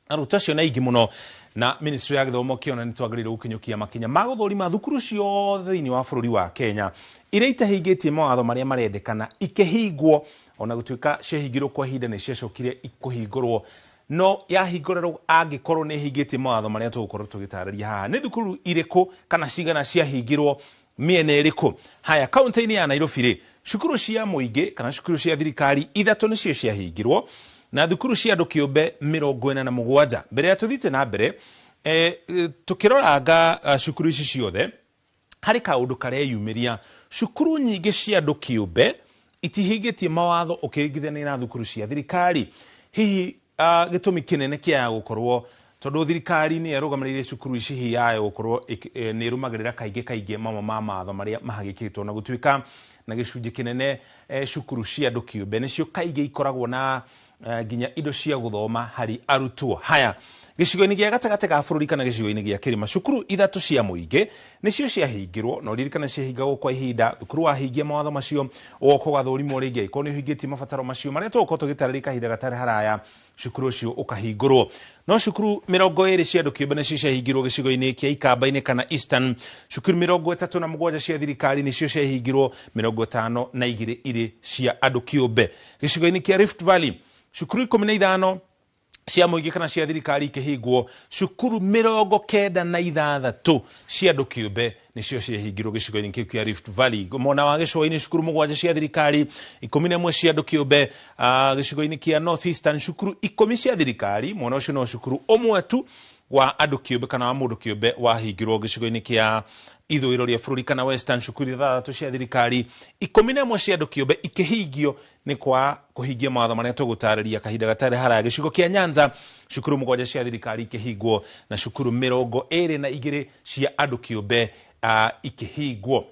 arutwo acio nĩ aingĩ mũno na ministry ya gĩthomo kĩona nĩ twagĩrĩirwo gũkinyũkia makinya ma gũthũrima thukuru ciothe thĩinĩ wa bũrũri wa Kenya iria itahingĩtie mawatho marĩa marendekana ikĩhingwo ona gũtuĩka ciahingirwo kwa ihinda nĩ ciacokire kũhingũrwo no yahingũrĩrwo angĩkorwo nĩ ĩhingĩtie mawatho marĩa tũgũkorwo tũgĩtarĩria haha. Nĩ thukuru irĩkũ kana cigana ciahingirwo mĩena ĩrĩkũ? Haya, kaũntĩ-inĩ ya Nairobi rĩ, cukuru cia mũingĩ kana cukuru cia thirikari ithatũ nĩcio ciahingirwo na thukuru cia andũ kĩũmbe 47. Mbere ya tũthiĩte na mbere tũkĩroranga cukuru ici ciothe harĩ kaũndũ kareyumĩria. Cukuru nyingĩ cia andũ kĩũmbe itihingĩtie mawatho ũkĩringithania na thukuru cia thirikari. Hihi gĩtũmi kĩnene kĩa gũkorwo tondũ thirikari nĩ ĩrũgamĩrĩire cukuru ici hihi yayo gũkorwo nĩ ĩrũmagĩrĩra kaingĩ kaingĩ mamwe ma mawatho marĩa mahagĩkĩtwo na gũtuĩka na gĩcunjĩ kĩnene cukuru cia andũ kĩũmbe nĩcio kaingĩ ikoragwo na nginya indo cia gũthoma harĩ arutwo. Haya, gĩcigo-inĩ gĩa gatagatĩ ga bũrũri kana gĩcigo-inĩ gĩa kĩrĩma cukuru ithatũ cia mũingĩ nĩcio ciahingirwo na ũririkane ciahingagwo kwa ihinda. Thukuru wahingia mawatho macio ũgoka ũgathũrimwo rĩngĩ angĩkorwo nĩ ũhingĩtie mabataro macio marĩa tũgũkorwo tũgĩtarĩria kahinda gatarĩ haraya cukuru ũcio ũkahingũrwo. No cukuru 20 cia andũ kĩũmbe nĩcio ciahingirwo gĩcigo-inĩ kĩa Ikamba-inĩ kana Eastern. Cukuru 37 cia thirikari nĩcio ciahingirwo, 52 irĩ cia andũ kĩũmbe. Gĩcigo-inĩ kĩa Rift Valley cukuru 15 Cia mũingĩ kana cia thirikari ikĩhingwo, cukuru 96 cia andũ kĩũmbe nĩcio ciahingirwo gĩcigo-inĩ kĩu kĩa Rift Valley. Mwena wa gĩcũa-inĩ, cukuru 7 cia thirikari, 11 cia andũ kĩũmbe. Gĩcigo-inĩ kĩa North Eastern, cukuru 10 cia thirikari. Mwena ũcio no cukuru ũmwe tu wa andũ kĩũmbe kana wa mũndũ kĩũmbe wahingirwo. Gĩcigo-inĩ kĩa ithũĩro rĩa bũrũri kana Western, cukuru 6 cia thirikari, 11 cia andũ kĩũmbe ikĩhingio nĩ kwa kũhingia mawatho marĩa tũgũtarĩria kahinda gatarĩ haraya. Gĩcigo kĩa Nyanza, cukuru 7 cia thirikari ikĩhingwo na cukuru 22 cia andũ kĩũmbe ikĩhingwo.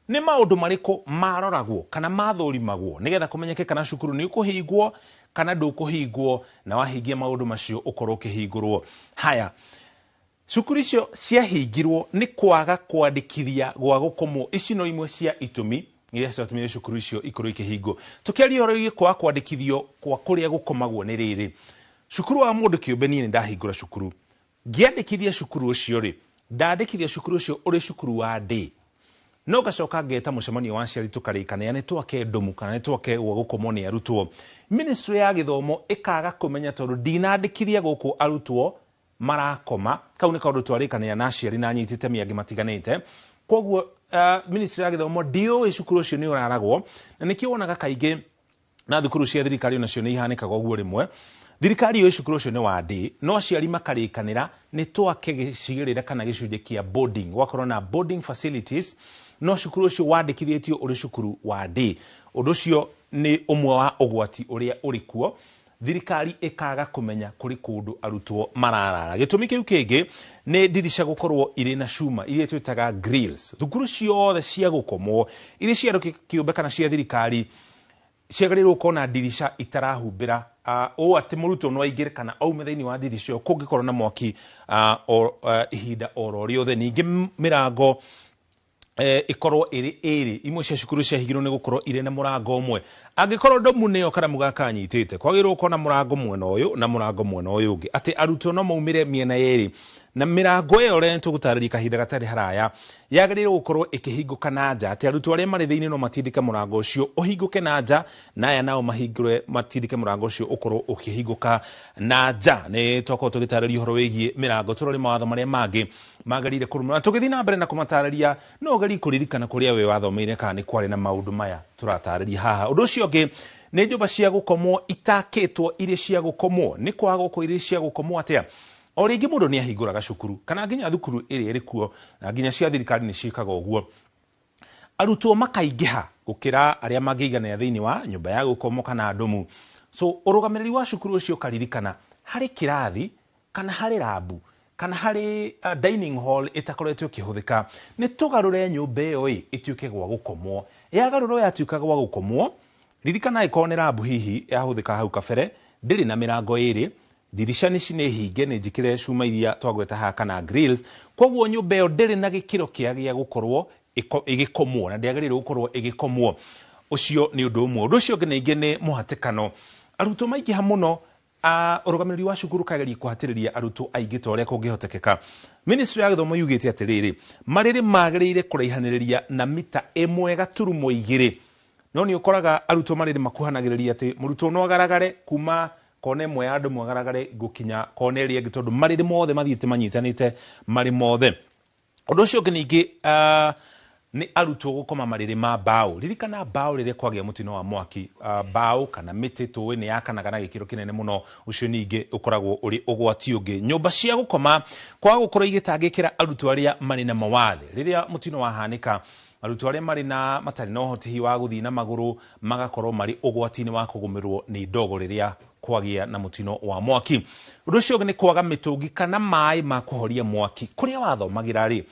Nĩ maũndũ marĩkũ maroragwo kana mathũrimagwo nĩgetha kũmenyeke kana cukuru nĩ ũkũhingwo kana ndũkũhingwo, na wahingia maũndũ macio ũkorwo ũkĩhingũrwo? Haya, cukuru icio ciahingirwo nĩ kwaga kwandĩkithia gwa gũkomwo. Ici no imwe cia itũmi iria ciatũmire cukuru icio ikorwo ikĩhingwo. Tũkĩaria ũhoro wĩgiĩ kwaga kwandĩkithio kwa kũrĩa gũkomagwo, nĩ rĩrĩ, cukuru wa mũndũ kĩũmbe, niĩ nĩ ndahingũra cukuru, ngĩandĩkithia cukuru ũcio rĩ, ndandĩkithia cukuru ũcio ũrĩ cukuru wa day, no ngacoka ngeta mũcemanio wa aciari, tũkarĩkanĩra nĩ twake ndomu kana nĩ twake gwa gũkomwo nĩ arutwo. Ministry ya gĩthomo ĩkaga kũmenya tondũ ndinandĩkithia gũkũ arutwo marakoma. Kau nĩ kaũndũ twarĩkanĩra na aciari na anyiti itemi angĩ matiganĩte. Koguo ministry ya gĩthomo ndiũĩ cukuru ũcio nĩ ũraragwo, na nĩkĩo wonaga kaingĩ na thukuru cia thirikari onacio nĩ ihanĩkaga ũguo. Rĩmwe thirikari yũĩ cukuru ũcio nĩ wa day, no aciari makarĩkanĩra nĩ twake gĩcigĩrĩra kana gĩcunjĩ kĩa boarding, gwakorwo na boarding facilities, no cukuru ũcio wandĩkithĩtio ũrĩ cukuru wa day. Ũndũ ũcio nĩ ũmwe wa ũgwati ũrĩa ũrĩ kuo, thirikari ĩkaga kũmenya kũrĩ kũndũ arutwo mararara. Gĩtũmi kĩu kĩngĩ nĩ ndirica gũkorwo irĩ na cuma iria twĩtaga grills. Thukuru ciothe cia gũkomwo, iria cia andũ kĩũmbe kana cia thirikari, ciagĩrĩirwo gũkorwo na ndirica itarahumbĩra, ũũ atĩ mũrutwo no aingĩre kana aume thĩinĩ wa ndirica ĩyo kũngĩkorwo na mwaki ihinda oro rĩothe. Ningĩ mĩrango ĩkorwo ĩrĩ ĩrĩ. Imwe cia cukuru ciahingirwo nĩ gũkorwo irĩ na mũrango ũmwe. Angĩkorwo ndomu nĩyo karamu gaka anyitĩte, kwagĩrĩirwo gũkorwo na mũrango mwena ũyũ na mũrango mwena ũyũ ũngĩ, atĩ arutwo no maumĩre mĩena yerĩ. Na mĩrango ĩyo ũrĩa tũgũtarĩria kahinda gatarĩ haraya yagĩrĩirwo gũkorwo ĩkĩhingũka na nja, atĩ arutwo arĩa marĩ thĩinĩ no matindĩke mũrango ũcio ũhingũke na nja, na aya nao mahingũre matindĩke mũrango ũcio ũkorwo ũkĩhingũka na nja. Nĩ twakorwo tũgĩtarĩria ũhoro wĩgiĩ mĩrango. Tũrore mawatho marĩa mangĩ magĩrĩire kũrũmĩrĩrwo, na tũgĩthiĩ na mbere na kũmatarĩria, no ũgerie kũririkana kũrĩa we wathomeire kana nĩ kwarĩ na maũndũ maya tũratarĩria haha. Ũndũ ũcio ũngĩ nĩ nyũmba cia gũkomwo itakĩtwo irĩ cia gũkomwo. Nĩ kwaga gũkorwo irĩ cia gũkomwo atĩa? O rĩngĩ mũndũ nĩ ahingũraga cukuru kana nginya thukuru ĩrĩa ĩrĩ kuo, na nginya cia thirikari nĩ ciĩkaga ũguo, arutwo makaingĩha gũkĩra arĩa mangĩiganĩra thĩinĩ wa nyũmba ya gũkomwo kana ndomu. So ũrũgamĩrĩri wa cukuru ũcio ũkaririkana harĩ kĩrathi kana harĩ rabu kana harĩ dining hall ĩtakoretwo ĩkĩhũthĩka, nĩ tũgarũre nyũmba ĩyo ĩ ĩtuĩke gwa gũkomwo. Yagarũrwo yatuĩka gwa gũkomwo, ririkana ĩkorwo nĩ rabu hihi yahũthĩka hau kabere, ndĩrĩ na mĩrango ĩrĩ, ndirica nĩ nĩ hinge, nĩ njĩkĩre cuma iria twagweta haha kana grills. Koguo nyũmba ĩyo ndĩrĩ na gĩkĩro kĩa gĩa gũkorwo ĩgĩkomwo na ndĩagĩrĩirwo gũkorwo ĩgĩkomwo. Ũcio nĩ ũndũ ũmwe. Ũndũ ũcio ũngĩ ningĩ nĩ mũhatĩkano, arutwo maingĩha mũno, ũrũgamĩrĩri wa cukuru kageria kũhatĩrĩria arutwo aingĩ ta ũrĩa kũngĩhotekeka. Ministry ya gĩthomo yugĩte atĩrĩrĩ, marĩrĩ magĩrĩire kũraihanĩrĩria na mita 1.2, no nĩ ũkoraga arutwo marĩrĩ makuhanagĩrĩria atĩ mũrutwo no agaragare kuma kona ĩmwe ya andũ agaragare gũkinya kona ĩrĩa ĩngĩ, tondũ marĩrĩ mothe mathiĩte manyitanĩte marĩ mothe. Ũndũ ũcio ũngĩ ningĩ nĩ arutwo gũkoma marĩrĩ ma mbaũ. Ririkana mbaũ, rĩrĩa kwagĩa mũtino wa mwaki, mbaũ kana mĩtĩ tũĩ nĩ yakanaga na gĩkĩro kĩnene mũno. Ũcio ningĩ ũkoragwo ũrĩ ũgwati ũngĩ. Nyũmba cia gũkoma kwaga gũkorwo igĩtangĩkĩra arutwo arĩa marĩ na mawathe. Rĩrĩa mũtino wahanĩka, arutwo arĩa marĩ na matarĩ na ũhoti wa gũthiĩ na magũrũ magakorwo marĩ ũgwati-inĩ wa kũgũmĩrwo nĩ ndogo rĩrĩa kwagĩa na mũtino wa mwaki. Ũndũ ũcio ũngĩ nĩ kwaga mĩtũngi kana maĩ ma kũhoria mwaki. Kũrĩa wathomagĩra rĩ,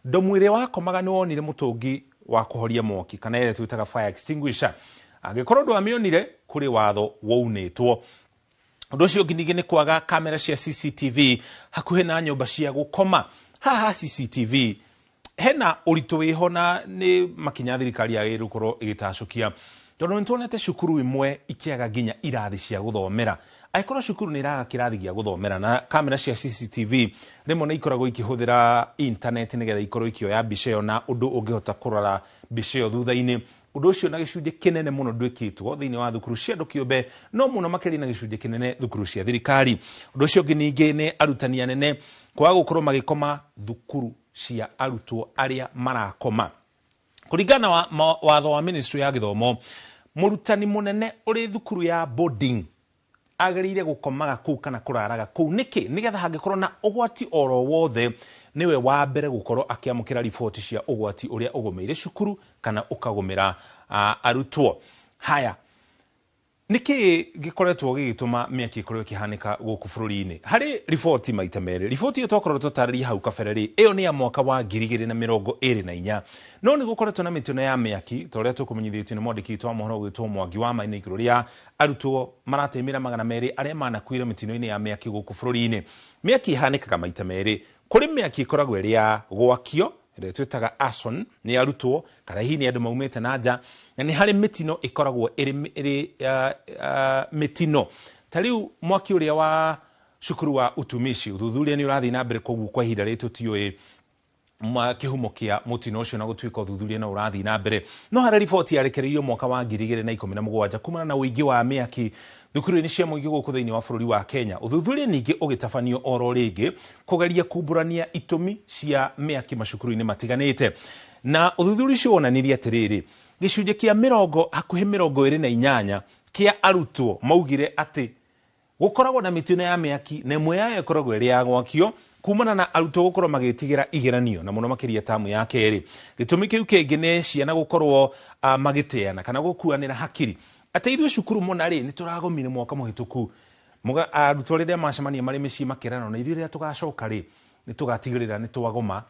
ndomu ĩrĩa wakomaga nĩ wonire mũtũngi wa kũhoria mwaki kana ĩrĩa twĩtaga fire extinguisher? Angĩkorwo ndwamĩonire, kũrĩ watho waunĩtwo. Ũndũ ũcio ũngĩ ningĩ nĩ kwaga kamera cia CCTV hakuhĩ na nyũmba cia gũkoma. Haha CCTV hena ũritũ wĩho, na nĩ makinya thirikari yagĩrĩirwo gũkorwo ĩgĩtacũkia, tondũ nĩ tuonete cukuru imwe ikĩaga nginya irathi cia gũthomera. Angĩkorwo cukuru nĩ ĩraga kĩrathi gĩa gũthomera na kamera cia CCTV rĩmwe nĩ ikoragwo ikĩhũthĩra internet nĩgetha ikorwo ikĩoya mbica ĩyo na ũndũ ũngĩhota kũrora mbica ĩyo thutha-inĩ. Ũndũ ũcio na gĩcunjĩ kĩnene mũno ndwĩkĩtwo thĩinĩ wa thukuru cia andũ kĩũmbe, no mũno makĩria na gĩcunjĩ kĩnene thukuru cia thirikari. Ũndũ ũcio ũngĩ ningĩ nĩ arutani anene kwaga gũkorwo magĩkoma thukuru cia arutwo arĩa marakoma. Kũringana na watho wa ministry ya gĩthomo, mũrutani mũnene ũrĩ thukuru ya boarding agĩrĩire gũkomaga kũu kana kũraraga kũu. Nĩkĩ? Nĩgetha hangĩkorwo na ũgwati oro wothe, nĩwe wa mbere gũkorwo akĩamũkĩra riboti cia ũgwati ũrĩa ũgũmĩire cukuru kana ũkagũmĩra arutwo. Haya, nĩkĩ gĩkoretwo gĩgĩtũma mĩaki ĩkorwo ĩkĩhanĩka gũkũ bũrũri-inĩ? Harĩ riboti maita merĩ. Riboti ĩyo twakorwo tũtarĩria hau kabere rĩ, ĩyo nĩ ya mwaka wa 2024, no nĩ gũkoretwo na mĩtino ya mĩaki ta ũrĩa tũkũmenyithĩtio nĩ mwandĩki witũ wa mohoro ũgwĩtwo Mwangi wa Maina igũrũ rĩa arutwo maratemĩra 200 arĩa manakuire mĩtino-inĩ ya mĩaki gũkũ bũrũri-inĩ. Mĩaki ĩhanĩkaga maita merĩ. Kũrĩ mĩaki ĩkoragwo ĩrĩ ya gwakio, ĩrĩa twĩtaga arson, nĩ arutwo kana hihi nĩ andũ maumĩte na nja, na nĩ harĩ mĩtino ĩkoragwo ĩrĩ mĩtino ta rĩu mwaki ũrĩa wa cukuru wa utumishi. Ũthuthuria nĩ ũrathiĩ na mbere, koguo kwa ihinda rĩrĩ tũtiũĩ kĩhumo kĩa mũtino ũcio, na gũtuĩka ũthuthuria no ũrathiĩ na mbere. No harĩ riboti yarekereirio mwaka wa 2017 kumana na ũingĩ wa mĩaki thukuru-inĩ cia mũingĩ gũkũ thĩinĩ wa bũrũri wa Kenya. Ũthuthuria ningĩ ũgĩtabanio oro rĩngĩ kũgeria kumbũrania itũmi cia mĩaki macukuru-inĩ matiganĩte, na ũthuthuria ũcio wonanirie atĩrĩrĩ, gĩcunjĩ kĩa mĩrongo hakuhĩ 28 kĩa arutwo maugire atĩ gũkoragwo na mĩtino ya mĩaki, na ĩmwe yayo ĩkoragwo ĩrĩ ya gwakio kumana na arutwo gũkorwo magĩtigĩra igeranio, na mũno makĩria tamu ya kerĩ. Gĩtũmi kĩu kĩngĩ nĩ ciana gũkorwo magĩteana kana gũkuanĩra hakiri atĩ ithuĩ cukuru mũna rĩ nĩ tũragomire mwaka mũhĩtũku. Arutwo rĩrĩa macemania marĩ mĩciĩ makĩrana, na ithuĩ rĩrĩa tũgacoka rĩ nĩ tũgatigĩrĩra nĩ twagoma.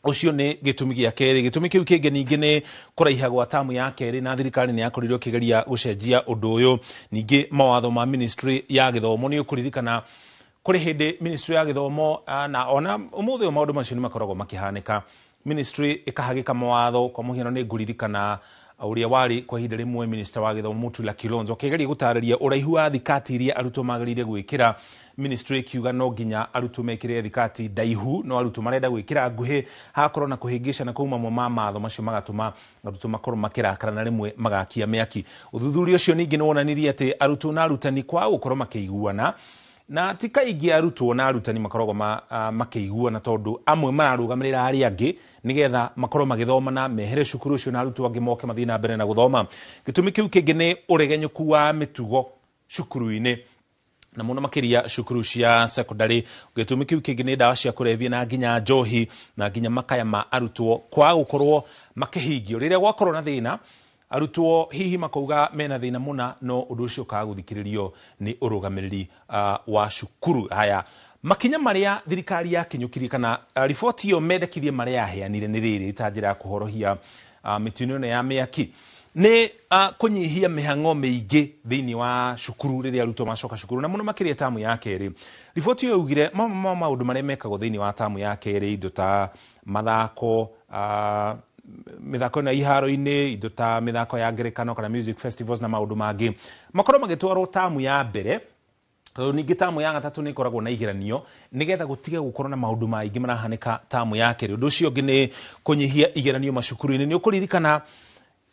Ũcio nĩ gĩtũmi gĩa kerĩ. Gĩtũmi kĩu kĩngĩ ningĩ nĩ kũraiha gwa tamu ya kerĩ, na thirikari nĩ yakorirwo ĩkĩgeria gũcenjia ũndũ ũyũ. Ningĩ mawatho ma ministry ya gĩthomo, nĩ ũkũririkana kũrĩ hĩndĩ ministry ya gĩthomo, na ona ũmũthĩ ũyũ maũndũ macio nĩ makoragwo makĩhanĩka, ministry ĩkahagĩka mawatho. Kwa mũhiano nĩ ngũririkana ũrĩa warĩ kwa ihinda rĩmwe minister wa gĩthomo Mutula Kilonzo akĩgeria gũtarĩria ũraihu wa thikati iria arutwo magĩrĩire gwĩkĩra. Ministry ĩkiuga no nginya arutwo mekĩre thikati ndaihu, no arutwo marenda gwĩkĩra nguhĩ, hagakorwo na kũhĩngĩcana kũu mamwe ma matho macio magatũma arutwo makorwo makĩrakara na rĩmwe magakia mĩaki. Ũthuthuria ũcio ningĩ nĩ wonanirie atĩ arutwo na arutani kwaga gũkorwo makĩiguana, na ti kaingĩ arutwo na arutani makoragwo makĩiguana, tondũ amwe mararũgamĩrĩra arĩa angĩ nĩgetha makorwo magĩthoma na mehere cukuru ũcio, na arutwo angĩ moke mathiĩ na mbere na gũthoma. Gĩtũmi kĩu kĩngĩ nĩ ũregenyũku wa mĩtugo cukuru-inĩ, na mũno makĩria cukuru cia secondary. Gĩtũmi kĩu kĩngĩ nĩ ndawa cia kũrebia na nginya njohi, na nginya makaya ma arutwo kwaga gũkorwo makĩhingio. Rĩrĩa gwakorwo na thĩna, arutwo hihi makauga mena thĩna mũna, no ũndũ ũcio ũkaga gũthikĩrĩrio nĩ ũrũgamĩrĩri wa cukuru. Haya, makinya marĩa thirikari yakinyũkirie kana riboti ĩyo mendekithie marĩa yaheanire nĩ rĩrĩ ta njĩra ya kũhorohia mĩtino ĩno ya mĩaki nĩ kũnyihia mĩhang'o mĩingĩ thĩinĩ wa cukuru rĩrĩa arutwo macoka cukuru, na mũno makĩria tamu ya kerĩ. Riboti ĩyo yaugire mamwe ma maũndũ marĩa mekagwo thĩinĩ wa tamu ya kerĩ, indo ta mathako, mĩthako ĩno ya iharo-inĩ, indo ta mĩthako ya ngerekano kana music festivals na maũndũ mangĩ, makorwo magĩtwarwo tamu ya mbere, tondũ ningĩ tamu ya gatatũ nĩ ĩkoragwo na igeranio, nĩgetha gũtige gũkorwo na maũndũ maingĩ marahanĩka tamu ya kerĩ. Ũndũ ũcio ũngĩ nĩ kũnyihia igeranio macukuru-inĩ. Nĩ ũkũririkana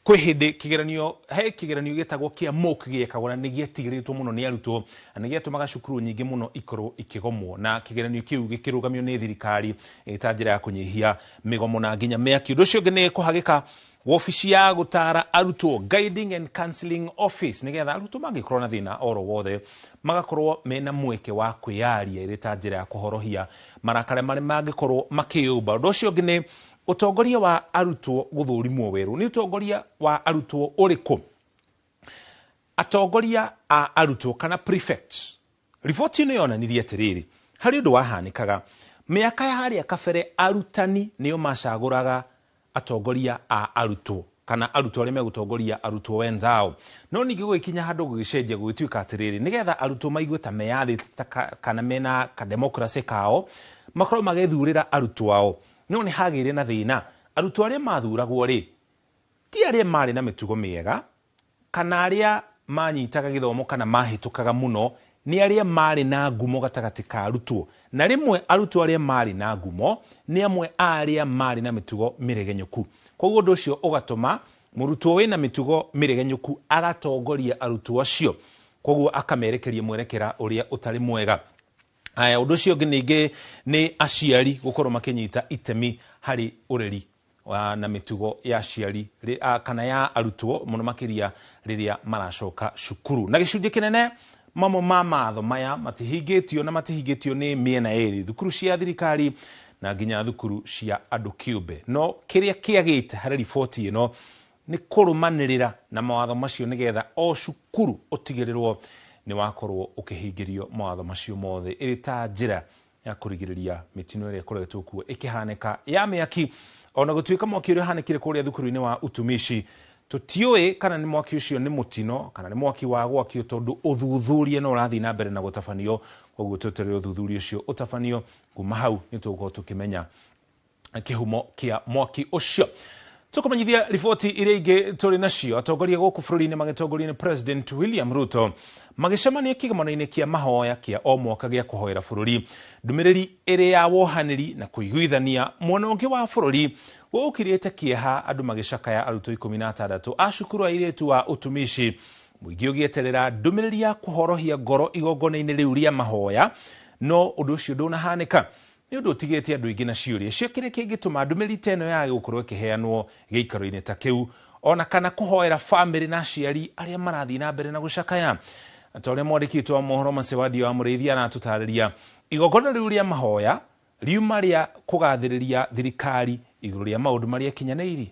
kwĩ hĩndĩ kĩgeranio, he kĩgeranio gĩtagwo kĩa mock gĩekagwo, na nĩ gĩetigĩrĩtwo mũno nĩ arutwo, na nĩ gĩatũmaga cukuru nyingĩ mũno ikorwo ikĩgomwo, na kĩgeranio kĩu gĩkĩrũgamio nĩ thirikari ta njĩra ya kũnyihia mĩgomo na nginya mĩaki. Ũndũ ũcio ũngĩ nĩ kũhagĩka wobici ya gũtara arutwo, guiding and counseling office, nĩgetha arutwo mangĩkorwo na thĩna oro wothe magakorwo mena mweke wa kwĩyaria ĩrĩ ta njĩra ya kũhorohia marakara marĩa mangĩkorwo makĩyũmba. Ũndũ ũcio ũngĩ nĩ ũtongoria wa arutwo gũthũrimwo werũ. Nĩ ũtongoria wa arutwo ũrĩkũ? Atongoria a arutwo kana prefects. Riboti ĩno yonanirie atĩrĩrĩ, harĩ ũndũ wahanĩkaga mĩaka ya harĩa kabere, arutani nĩo macagũraga atongoria a arutwo kana arutwo arĩa megũtongoria arutwo wenzao, no ningĩ gũgĩkinya handũ gũgĩcenjia, gũgĩtuĩka atĩrĩrĩ, nĩgetha arutwo maigue ta meyathĩte kana mena kademokrasĩ kao, makorwo magĩthurĩra arutwo ao. No nĩ hagĩire na thĩna, arutwo arĩa mathuragwo rĩ ti arĩa marĩ na mĩtugo mĩega kana arĩa manyitaga gĩthomo kana mahĩtũkaga mũno, nĩ arĩa marĩ na ngumo gatagatĩ ka arutwo, na rĩmwe arutwo arĩa marĩ na ngumo nĩ amwe a arĩa marĩ na mĩtugo mĩregenyũku. Koguo ũndũ ũcio ũgatũma Mũrutwo wĩna mĩtugo mĩregenyũku agatongoria arutwo acio, koguo akamerekeria mwerekera ũrĩa ũtarĩ mwega. Aya, ũndũ ũcio ũngĩ ningĩ nĩ aciari gũkorwo makĩnyita itemi harĩ ũreri na mĩtugo ya aciari kana ya arutwo mũno makĩria rĩrĩa maracoka cukuru. Na gĩcunjĩ kĩnene mamwe ma matho maya matihingĩtio na matihingĩtio nĩ mĩena ĩrĩ, thukuru cia thirikari na nginya thukuru cia andũ kĩũmbe. No kĩrĩa kĩagĩte harĩ riboti ĩno nĩ kũrũmanĩrĩra na mawatho macio nĩgetha o cukuru ũtigĩrĩrwo nĩ wakorwo ũkĩhingĩrio mawatho macio mothe, ĩrĩ ta njĩra ya kũrigĩrĩria mĩtino ĩrĩa ĩkoretwo kuo ĩkĩhanĩka ya mĩaki. Ona gũtuĩka mwaki ũrĩa ũhanĩkire kũrĩa thukuru-inĩ wa utumishi tũtiũĩ kana nĩ mwaki ũcio nĩ mũtino kana nĩ mwaki wa gwakio, tondũ ũthuthuria no ũrathiĩ na mbere na gũtabanio. Koguo tweterere ũthuthuria ũcio ũtabanio, kuma hau nĩ tũgũkorwo tũkĩmenya kĩhumo kĩa mwaki ũcio. Tũkũmenyithia riboti iria ingĩ tũrĩ nacio. Atongoria gũkũ bũrũri-inĩ magĩtongorio nĩ President William Ruto magĩcemania kĩgomano-inĩ kĩa mahoya kĩa o mwaka gĩa kũhoera bũrũri. Ndũmĩrĩri ĩrĩ ya wohanĩri na kũiguithania mwena ũngĩ wa bũrũri gũkirĩte kĩeha, andũ magĩcakaya arutwo 16 a cukuru airĩtu wa utumishi, mũingĩ ũgĩeterera ndũmĩrĩri ya kũhorohia ngoro igongona-inĩ rĩu rĩa mahoya, no ũndũ ũcio ndũnahanĩka. Nĩ ũndũ ũtigĩte andũ aingĩ na ciũria cio kĩrĩa kĩngĩtũma ndũmĩrĩri ta ĩno yage gũkorwo ĩkĩheanwo gĩikaro-inĩ ta kĩu, ona kana kũhoera bamĩrĩ na aciari arĩa marathiĩ na mbere na gũcakaya. Ta ũrĩa mwandĩki witũ wa mohoro Macewandio wa Mũrĩithi aratũtarĩria, igongona rĩu rĩa mahoya riuma rĩa kũgathĩrĩria thirikari igũrũ rĩa maũndũ marĩa ĩkinyanĩirie.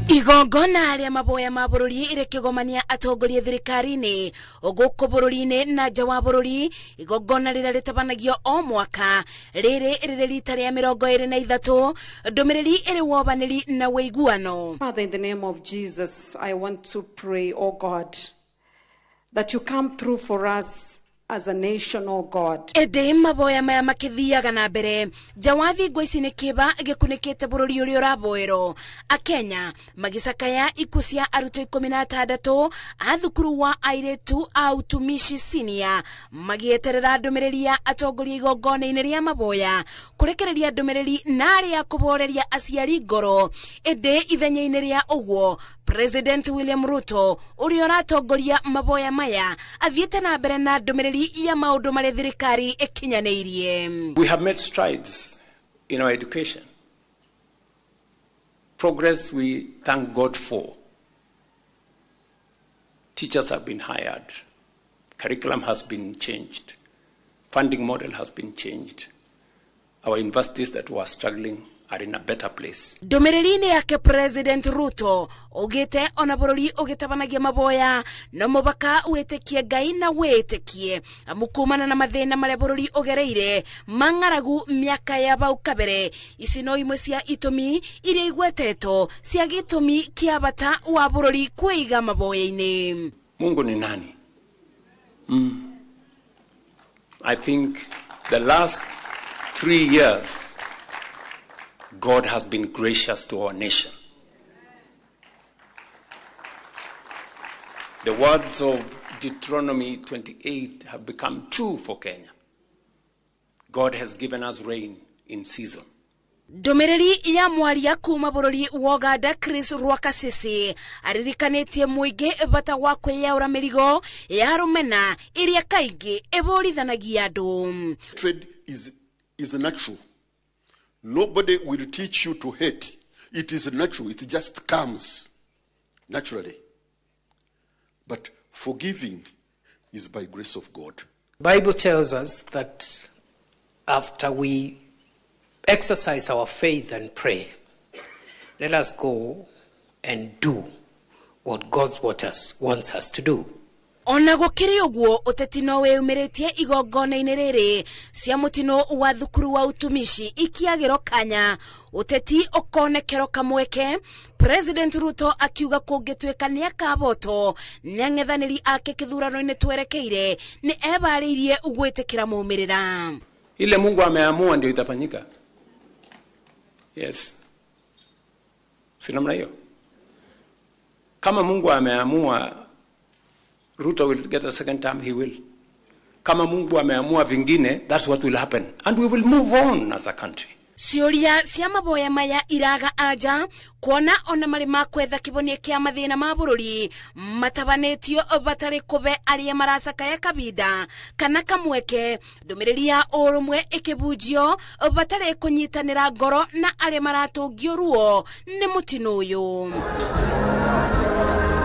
Igongona rĩa maboya ma bũrũri rĩkĩgomania atongoria thirikari-inĩ gũkũ bũrũri-inĩ na nja wa bũrũri. Igongona rĩrĩa rĩtabanagio o mwaka rĩrĩ rĩrĩ rita rĩa 23, ndũmĩrĩri ĩrĩ wobanĩri na wĩiguano. Father, in the name of Jesus, I want to pray, oh God, that you come through for us as a nation, oh God. Ĩndĩ maboya maya makĩthiaga na mbere, nja wa thingo ici nĩ kĩba gĩkunĩkĩte bũrũri ũrĩa ũraboerwo. Akenya magĩcakaya ikuũ cia arutwo 16 a thukuru wa airĩtu a utumishi senior, magĩeterera ndũmĩrĩri ya atongoria igongona-inĩ rĩa maboya kũrekereria ndũmĩrĩri na arĩa kũboreria aciari ngoro. Ĩndĩ ithenya-inĩ rĩa ũguo, President William Ruto ũrĩa ũratongoria maboya maya athiĩte na mbere na ndũmĩrĩri ya maũndũ marĩa thirikari ĩkinyanĩirie. We have made strides in our education. Progress we thank God for. Teachers have been hired. Curriculum has been changed. Funding model has been changed. Our universities that were struggling are in a better place. Ndũmĩrĩri-inĩ yake President Ruto augĩte ona bũrũri ũgĩtabanagia maboya no mũbaka wĩtĩkie Ngai na wĩtĩkie amu kumana na mathĩna marĩa bũrũri ũgereire mang'aragu mĩaka ya bau kabere. Ici no imwe cia itũmi iria igwetetwo cia gĩtũmi kĩa bata wa bũrũri kwĩiga maboya-inĩ. Mungu ni nani? I think the last 3 years God has been gracious to our nation. The words of Deuteronomy 28 have become true for Kenya. God has given us rain in season. Ndũmĩrĩri ya mwaria kuma bũrũri wa Uganda Chris Rwakasisi aririkanĩtie mũingĩ bata wa kwĩyaũra mĩrigo ya rũmena ĩrĩa kaingĩ ĩbũrithanagia andũ. Trade is natural. Nobody will teach you to hate. It is natural. It just comes naturally. But forgiving is by grace of God. Bible tells us that after we exercise our faith and pray, let us go and do what God wants us to do. Ona gũkĩrĩ ũguo, ũteti no wĩyumĩrĩtie igongona-inĩ rĩrĩ cia mũtino wa thukuru wa utumishi ikiagĩro kanya ũteti ũkonekero kamweke. President Ruto akiuga kũngĩtuĩka nĩakabotwo nĩ ang'ethanĩri ake kĩthurano-inĩ twerekeire nĩ ebarĩirie gwĩtĩkĩra maumĩrĩra. Ile Mungu ameamua ndio itafanyika. Yes. Si namna hiyo. Kama Mungu ameamua Ruto will get a second term, he will. Kama Mungu ameamua vingine, that's what will happen. And we will move on as a country. Ciũria cia maboya maya iraga anja kuona ona marĩ ma kwetha kĩbonia kĩa mathĩna ma bũrũri matabanĩtio batarĩ kũbe arĩa maracakaya kabinda kana kamweke ndũmĩrĩri ya ũrũmwe ĩkĩbunjio batarĩ kũnyitanĩra ngoro na arĩa maratũngio ruo nĩ mũtino ũyũ.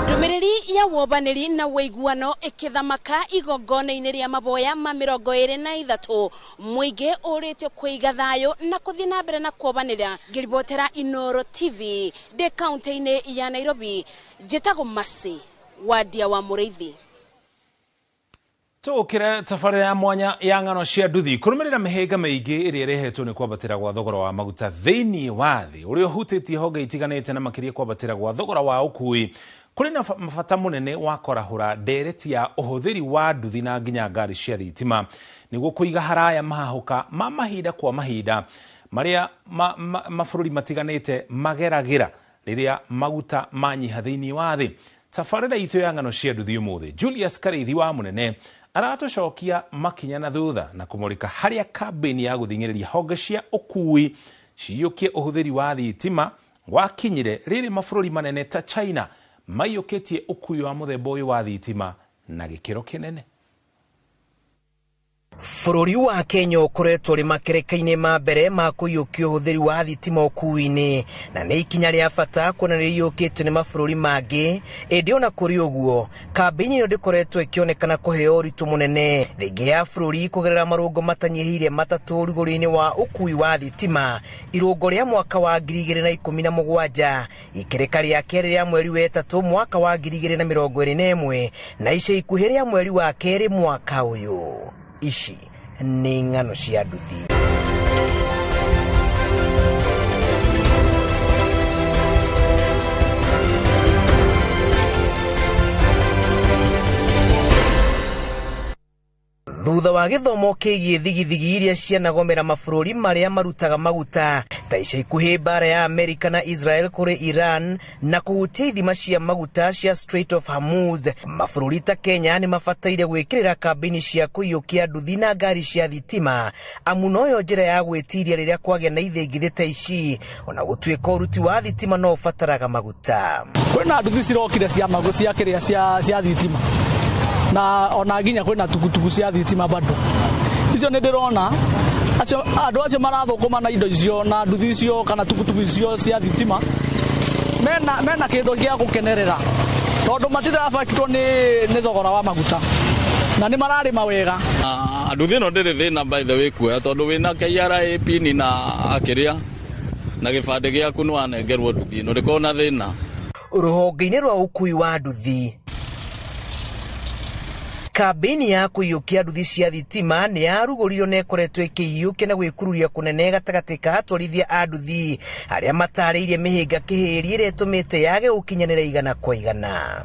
Ndũmĩrĩri ya wobanĩri na wĩiguano ĩkĩthamaka igongona-inĩ rĩa maboya ma 23 mũingĩ ũrĩtio kũiga thayũ na kũthiĩ na mbere na kuobanĩra. Ngĩribotera Inooro TV ndĩ kaunti-inĩ ya Nairobi, njĩtagwo Mercy Wandia wa Mũrĩithi. Tũkĩre tabarĩra ya mwanya ya ng'ano cia nduthi kũrũmĩrĩra mĩhĩnga mĩingĩ ĩrĩa ĩrehetwo nĩ kwambatĩra gwa thogora wa maguta thĩinĩ wa thĩ ũrĩa ũhutĩtie honge itiganĩte na makĩria kwambatĩra gwa thogora wa ũkui. Kũrĩ na mabata mũnene wa kwarahũra ndereti ya ũhũthĩri wa nduthi na nginya ngari cia thitima nĩguo kũiga haraya mahahũka ma mahinda kwa mahinda marĩa mabũrũri matiganĩte mageragĩra rĩrĩa maguta manyiha thĩinĩ wa thĩ. Tabarĩra itũ ya ng'ano cia nduthi ũmũthĩ, Julius Karĩithi wa Mũnene aratũcokia makinya na thutha na kũmũrĩka harĩa kambĩini ya gũthing'ĩrĩria honge cia ũkui ciyũkie ũhũthĩri wa thitima wakinyire rĩrĩ mabũrũri manene ta China maiyũkĩtie ũkui wa mũthemba ũyũ wa thitima na gĩkĩro kĩnene. Bũrũri wa Kenya ũkoretwo ũrĩ makereka-inĩ ma mbere ma kũiyũkia ũhũthĩri wa thitima ũkui-inĩ na nĩ ikinya rĩa bata kuona nĩ rĩiyũkĩtio nĩ mabũrũri mangĩ. Ĩndĩ ona kũrĩ ũguo, kambĩini ĩno ndĩkoretwo ĩkĩonekana kũheo ũritũ mũnene thengia ya bũrũri kũgerera marũngo matanyihĩire matatũ rũgũrũ-inĩ wa ũkui wa thitima, irũngo rĩa mwaka wa 2017, ikereka rĩa kerĩ rĩa mweri wa ĩtatũ mwaka wa 2021 na ica ikuhĩ rĩa mweri wa kerĩ mwaka ũyũ. Ici nĩ ng'ano cia nduthi. Thutha wa gĩthomo kĩgiĩ thigithigi iria cianagomera mabũrũri marĩa marutaga maguta ta ica ikuhĩ mbara ya Amerika na Israel kũrĩ Iran na kũhutia ithima cia maguta cia Strait of Hormuz, mabũrũri ta Kenya nĩ mabataire gwĩkĩrĩra kambĩini cia kũiyũkia nduthi na ngari cia thitima amu noyo njĩra ya gwĩtiria rĩrĩa kwagĩa na ithingithia ta ici, ona gũtuĩka ũruti wa thitima no ũbataraga maguta. Kwĩna nduthi cirokire cia maguta cia kĩrĩa cia thitima na ona nginya kwĩna tukutuku cia thitima bado icio nĩ ndĩrona acio andũ acio marathũkũma na indo icio na nduthi icio kana tukutuku icio cia thitima mena kĩndũ gĩa gũkenerera tondũ matirabakitwo nĩ thogora wa maguta na nĩ mararĩma wega. Nduthi ĩno ndĩrĩ thĩna by the way kuoya tondũ wĩna KRA pin na kĩrĩa na gĩbandĩ gĩaku nĩ wanengerwo nduthi ĩno ndĩkoragwo na thĩna. Rũhonge-inĩ rwa ũkui wa nduthi, kambĩini ya kũiyũkia nduthi cia thitima nĩ yarugũririo na ĩkoretwo ĩkĩiyũkia na gwĩkururia kũnene gatagatĩ ka atwarithia a nduthi arĩa matarĩirie mĩhĩnga kĩhĩri ĩrĩa ĩtũmĩte yage gũkinyanĩra igana kwa igana.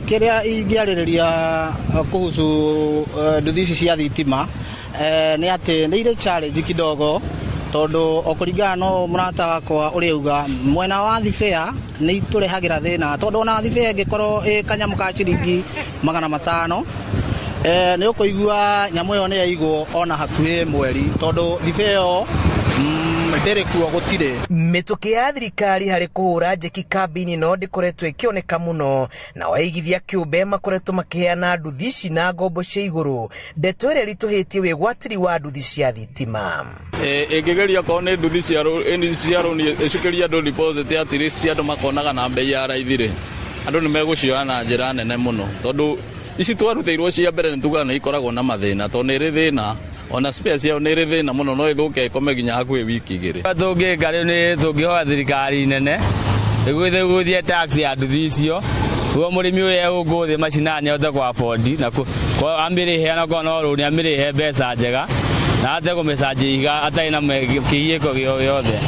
Kĩrĩa ingĩarĩrĩria kuhusu nduthi ici cia thitima nĩ atĩ nĩ irĩ challenge kidogo tondũ o kũringana no mũrata wakwa ũrĩa uga mwena wa thibĩa nĩ itũrehagĩra thĩna tondũ ona thibĩa ĩngĩkorwo ĩ kanyamũ ka ciringi 500 nĩ ũkũigua nyamũ ĩyo nĩ yaigwo ona hakuhĩ mweri tondũ thibĩa ĩyo ndĩrĩ kuo gũtirĩ. Mĩtũkĩ ya thirikari harĩ kũhũra njeki kambĩini ĩno ndĩkoretwo ĩkĩoneka mũno na aigithia kĩũmbe makoretwo makĩheana nduthi ici na ngombo cia igũrũ, ndeto ĩrĩa ĩritũhĩtie wĩgwatĩri wa nduthi cia thitima. Ĩngĩgeria korwo nĩ nduthi cia rũni ĩcukĩrie andũ deposit at least andũ makonaga na mbei ya raithi rĩ, andũ nĩ megũcioya na njĩra nene mũno tondũ ici twarutĩirwo cia mbere nĩ tugaga nĩ ikoragwo na mathĩna tondũ nĩ ĩrĩ thĩna ona spare ciao nĩ ĩrĩ thĩna mũno no ĩthũke ĩkome nginya hakuhĩ wiki igĩrĩ. Tũngĩka rĩu nĩ tũngĩhoya thirikari nene ĩgũithie tax ya nduthi icio nĩguo mũrĩmi ũrĩa gũkũ thĩ macinani ahote kũ afford na amĩrĩhe onakorwo no rũni amĩrĩhe mbeca njega na ahote kũmĩcanjia iga atarĩ na kĩgiĩko gĩothe.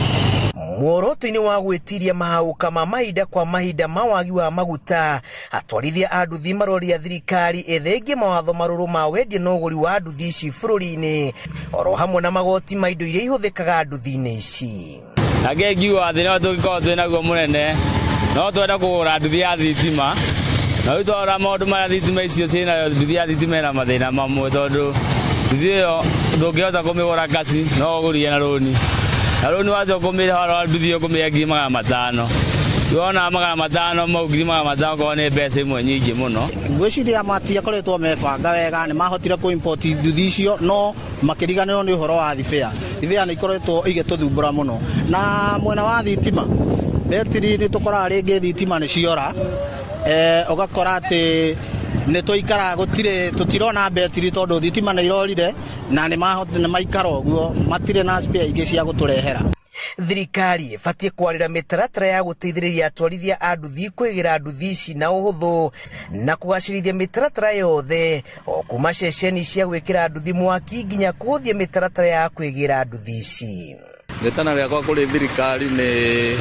Muoroto-inĩ wa gwĩtiria mahauka ma mahinda kwa mahinda ma wagi wa maguta, atwarithia a nduthi maroria thirikari ĩthengie mawatho marũrũ ma wendia na ũgũri wa nduthi ici bũrũri-inĩ oro hamwe na magoti ma indo iria ihũthĩkaga nduthi-inĩ ici. Na ngiuga thĩna tũngĩkorwo twĩ naguo mũnene no twenda kũgũra nduthi ya thitima na rĩu twarora maũndũ marĩa thitima icio ciĩnayo, nduthi ya thitima ĩna mathĩna mamwe tondũ nduthi ĩyo ndũngĩhota kũmĩgũra kaci no ũgũrire na rũni. Na rũni wathũkũmĩra horo nduthi ũkũmĩhe 500,000. Wona 500 mau 500 korwo nĩ mbeca imwe nyingĩ mũno. Ngwĩciria matiakoretwo mebanga wega, nĩ mahotire kũ import nduthi icio no makĩriganĩrwo nĩ ũhoro wa thibĩa. Thibĩa nĩ ikoretwo igĩtũthumbũra mũno. Na mwena wa thitima, betiri nĩ tũkoraga rĩngĩ thitima nĩ ciora, ũgakora atĩ nĩ tũikaraga gũtirĩ tũtirona betiri tondũ thitima nĩ irorire na nĩ maikara ũguo, matirĩ na spare ingĩ cia gũtũrehera. Thirikari ĩbatiĩ kwarĩra mĩtaratara ya gũteithĩrĩria atwarithia a nduthi kwĩgĩra nduthi ici na ũhũthũ na kũgacĩrithia mĩtaratara yothe o kuma ceceni cia gwĩkĩra nduthi mwaki nginya kũhũthia mĩtaratara ya kwĩgĩra nduthi ici. Rĩtana rĩakwa kũrĩ thirikari nĩ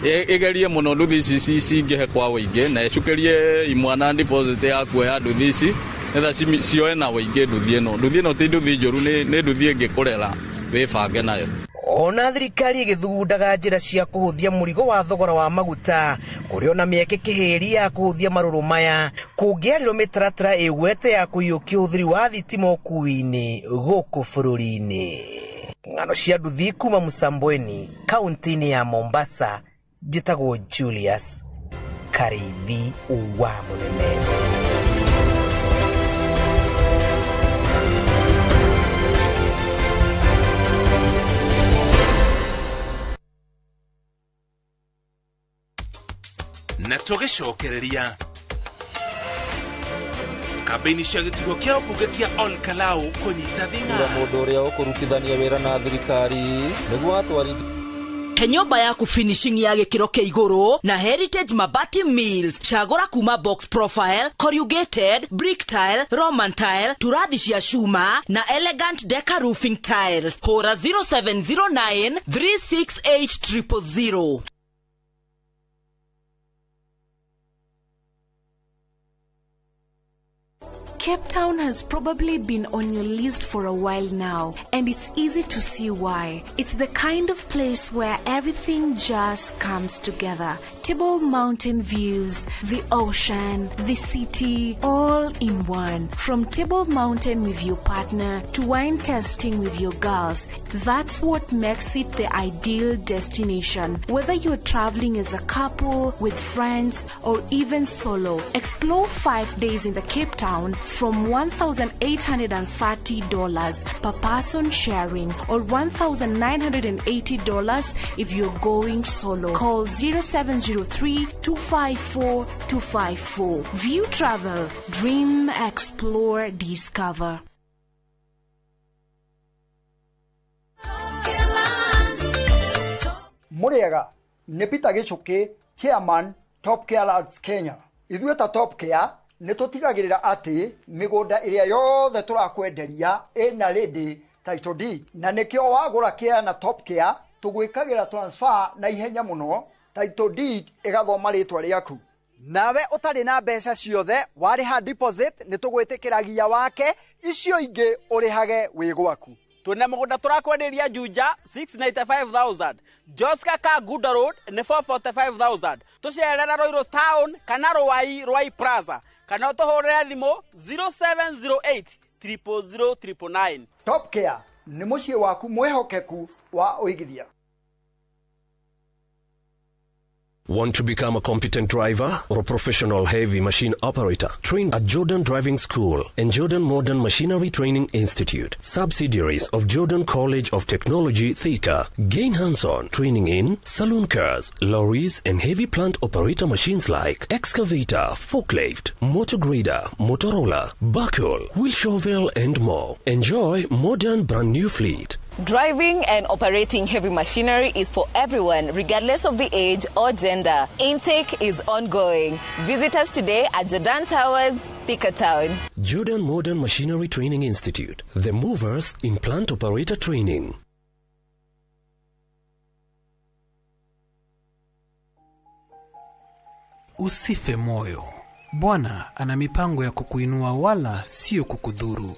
ĩgerie mũno nduthi ici cingĩhe kwa ũingĩ na ĩcukerie imwana deposit ya kuoya nduthi ici nĩgetha cioe na ũingĩ nduthi ĩno. Nduthi ĩno ti nduthi njũru, nĩ nduthi ĩngĩkũrera wĩbange nayo. Ona thirikari ĩgĩthugundaga njĩra cia kũhũthia mũrigo wa thogora wa maguta kũrĩ ona mĩeke kĩhĩri ya kũhũthia marũrũ maya kũngĩarĩrwo mĩtaratara ĩgwete ya kũiyũkia ũhũthĩri wa thitima ũkuui-inĩ gũkũ bũrũri-inĩ. Ng'ano cia nduthi kuma Msambweni, kaunti-inĩ ya Mombasa, njĩtagwo Julius Kariithi wa Mũnene. Na tũgĩcokereria kambĩini cia gĩturwa kĩa ũmbunge kĩa Ol Kalou kũnyita thing'a. Mũndũ ũrĩa ũkũrutithania wĩra na thirikari nĩguo atwarithie He nyũmba yaku finishing ya gĩkĩro kĩa igũrũ na Heritage Mabati Mills. Cagũra kuma box profile, corrugated, brick tile, Roman tile, turathi cia cuma na elegant deca roofing tiles. Hũra 0709 368 000. Cape Town has probably been on your list for a while now, and it's easy to see why. It's the kind of place where everything just comes together. Table Mountain views, the ocean, the city, all in one. From Table Mountain with your partner to wine tasting with your girls, that's what makes it the ideal destination. Whether you're traveling as a couple, with friends, or even solo, explore 5 days in the Cape Town from $1,830 per person sharing, or $1,980 if you're going solo. Call 0703 254 254. View Travel. Dream, explore, discover. Muriega nĩ Peter Gichuki, Chairman Top Care Lands Kenya. Ithuĩ ta Top Care nĩ tũtigagĩrĩra atĩ mĩgũnda ĩrĩa yothe tũrakwenderia ĩna ready title deed, na nĩkĩo wagũra care na Top Care tũgwĩkagĩra transfer na ihenya mũno, title deed ĩgathoma rĩtwa rĩaku. Nawe ũtarĩ na mbeca ciothe warĩha deposit nĩ tũgwĩtĩkĩragia wake, icio ingĩ ũrĩhage wĩ gwaku. Twĩna mũgũnda tũrakwenderia Juja 695,000, Joska Kangundo Road nĩ 445,000, tũcerera Ruiru Town kana Ruai Ruai Plaza, kana ũtũhũrĩre thimũ 0708 000 999. Top Care nĩ mũciĩ waku mwĩhokeku wa ũigithia. Want to become a competent driver or a professional heavy machine operator? Train at Jordan Driving School and Jordan Modern Machinery Training Institute, subsidiaries of Jordan College of Technology, Thika. Gain hands-on training in saloon cars, lorries, and heavy plant operator machines like excavator, forklift, motor grader, Motorola, buckle, wheel shovel, and more. Enjoy modern brand new fleet. Driving and operating heavy machinery is for everyone, regardless of the age or gender. Intake is ongoing. Visit us today at Jordan Towers, Thika Town. Jordan Modern Machinery Training Institute, the movers in plant operator training. Usife moyo. Bwana ana mipango ya kukuinua wala sio kukudhuru.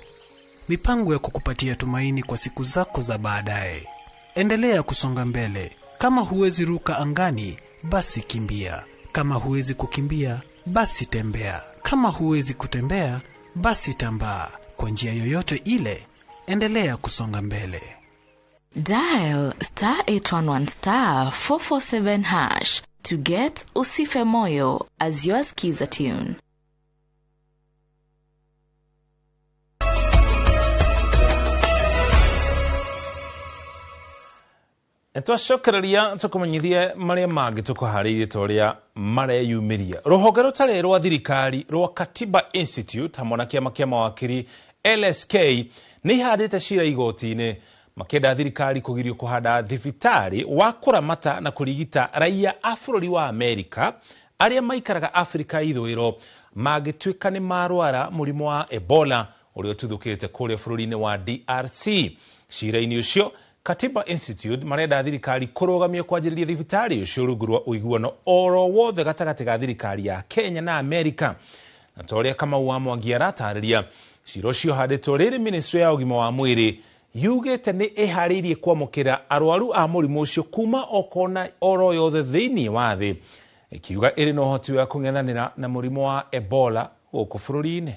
Mipango ya kukupatia tumaini kwa siku zako za baadaye. Endelea kusonga mbele. Kama huwezi ruka angani, basi kimbia. Kama huwezi kukimbia, basi tembea. Kama huwezi kutembea, basi tambaa. Kwa njia yoyote ile, endelea kusonga mbele. Dial star 811 star 447 hash to get Usife Moyo as your Skiza tune. Twacokereria tũkũmenyithie marĩa mangĩ tũkũharĩirie ta ũrĩa mareyumĩria. Rũhonge rũtarĩ rwa thirikari rwa Katiba Institute hamwe na kĩama kĩa mawakiri LSK nĩ ihandĩte cira igoti-inĩ makĩenda thirikari kũgirio kũhanda thibitarĩ wa kũramata na kũrigita raia a bũrũri wa Amerika arĩa maikaraga Afrika ithũĩro mangĩtuĩka nĩ marwara mũrimũ wa Ebola ũrĩa ũtuthũkĩte kũrĩa bũrũri-inĩ wa DRC. Cira-inĩ ũcio Katiba Institute marenda thirikari kũrũgamia kwanjĩrĩria thibitarĩ ũcio rungu rwa ũiguano oro wothe gatagatĩ ga thirikari ya Kenya na Amerika. Na ta ũrĩa Kamau wa Mwangi aratarĩria, cira ũcio ũhandĩtwo rĩrĩ ministry ya ũgima wa mwĩrĩ yugĩte nĩ ĩharĩirie kwamũkĩra arwaru a mũrimũ ũcio kuma o kona oro yothe thĩinĩ wa thĩ, ĩkiuga ĩrĩ na ũhoti wa kũng'ethanĩra na mũrimũ wa Ebola gũkũ bũrũri-inĩ.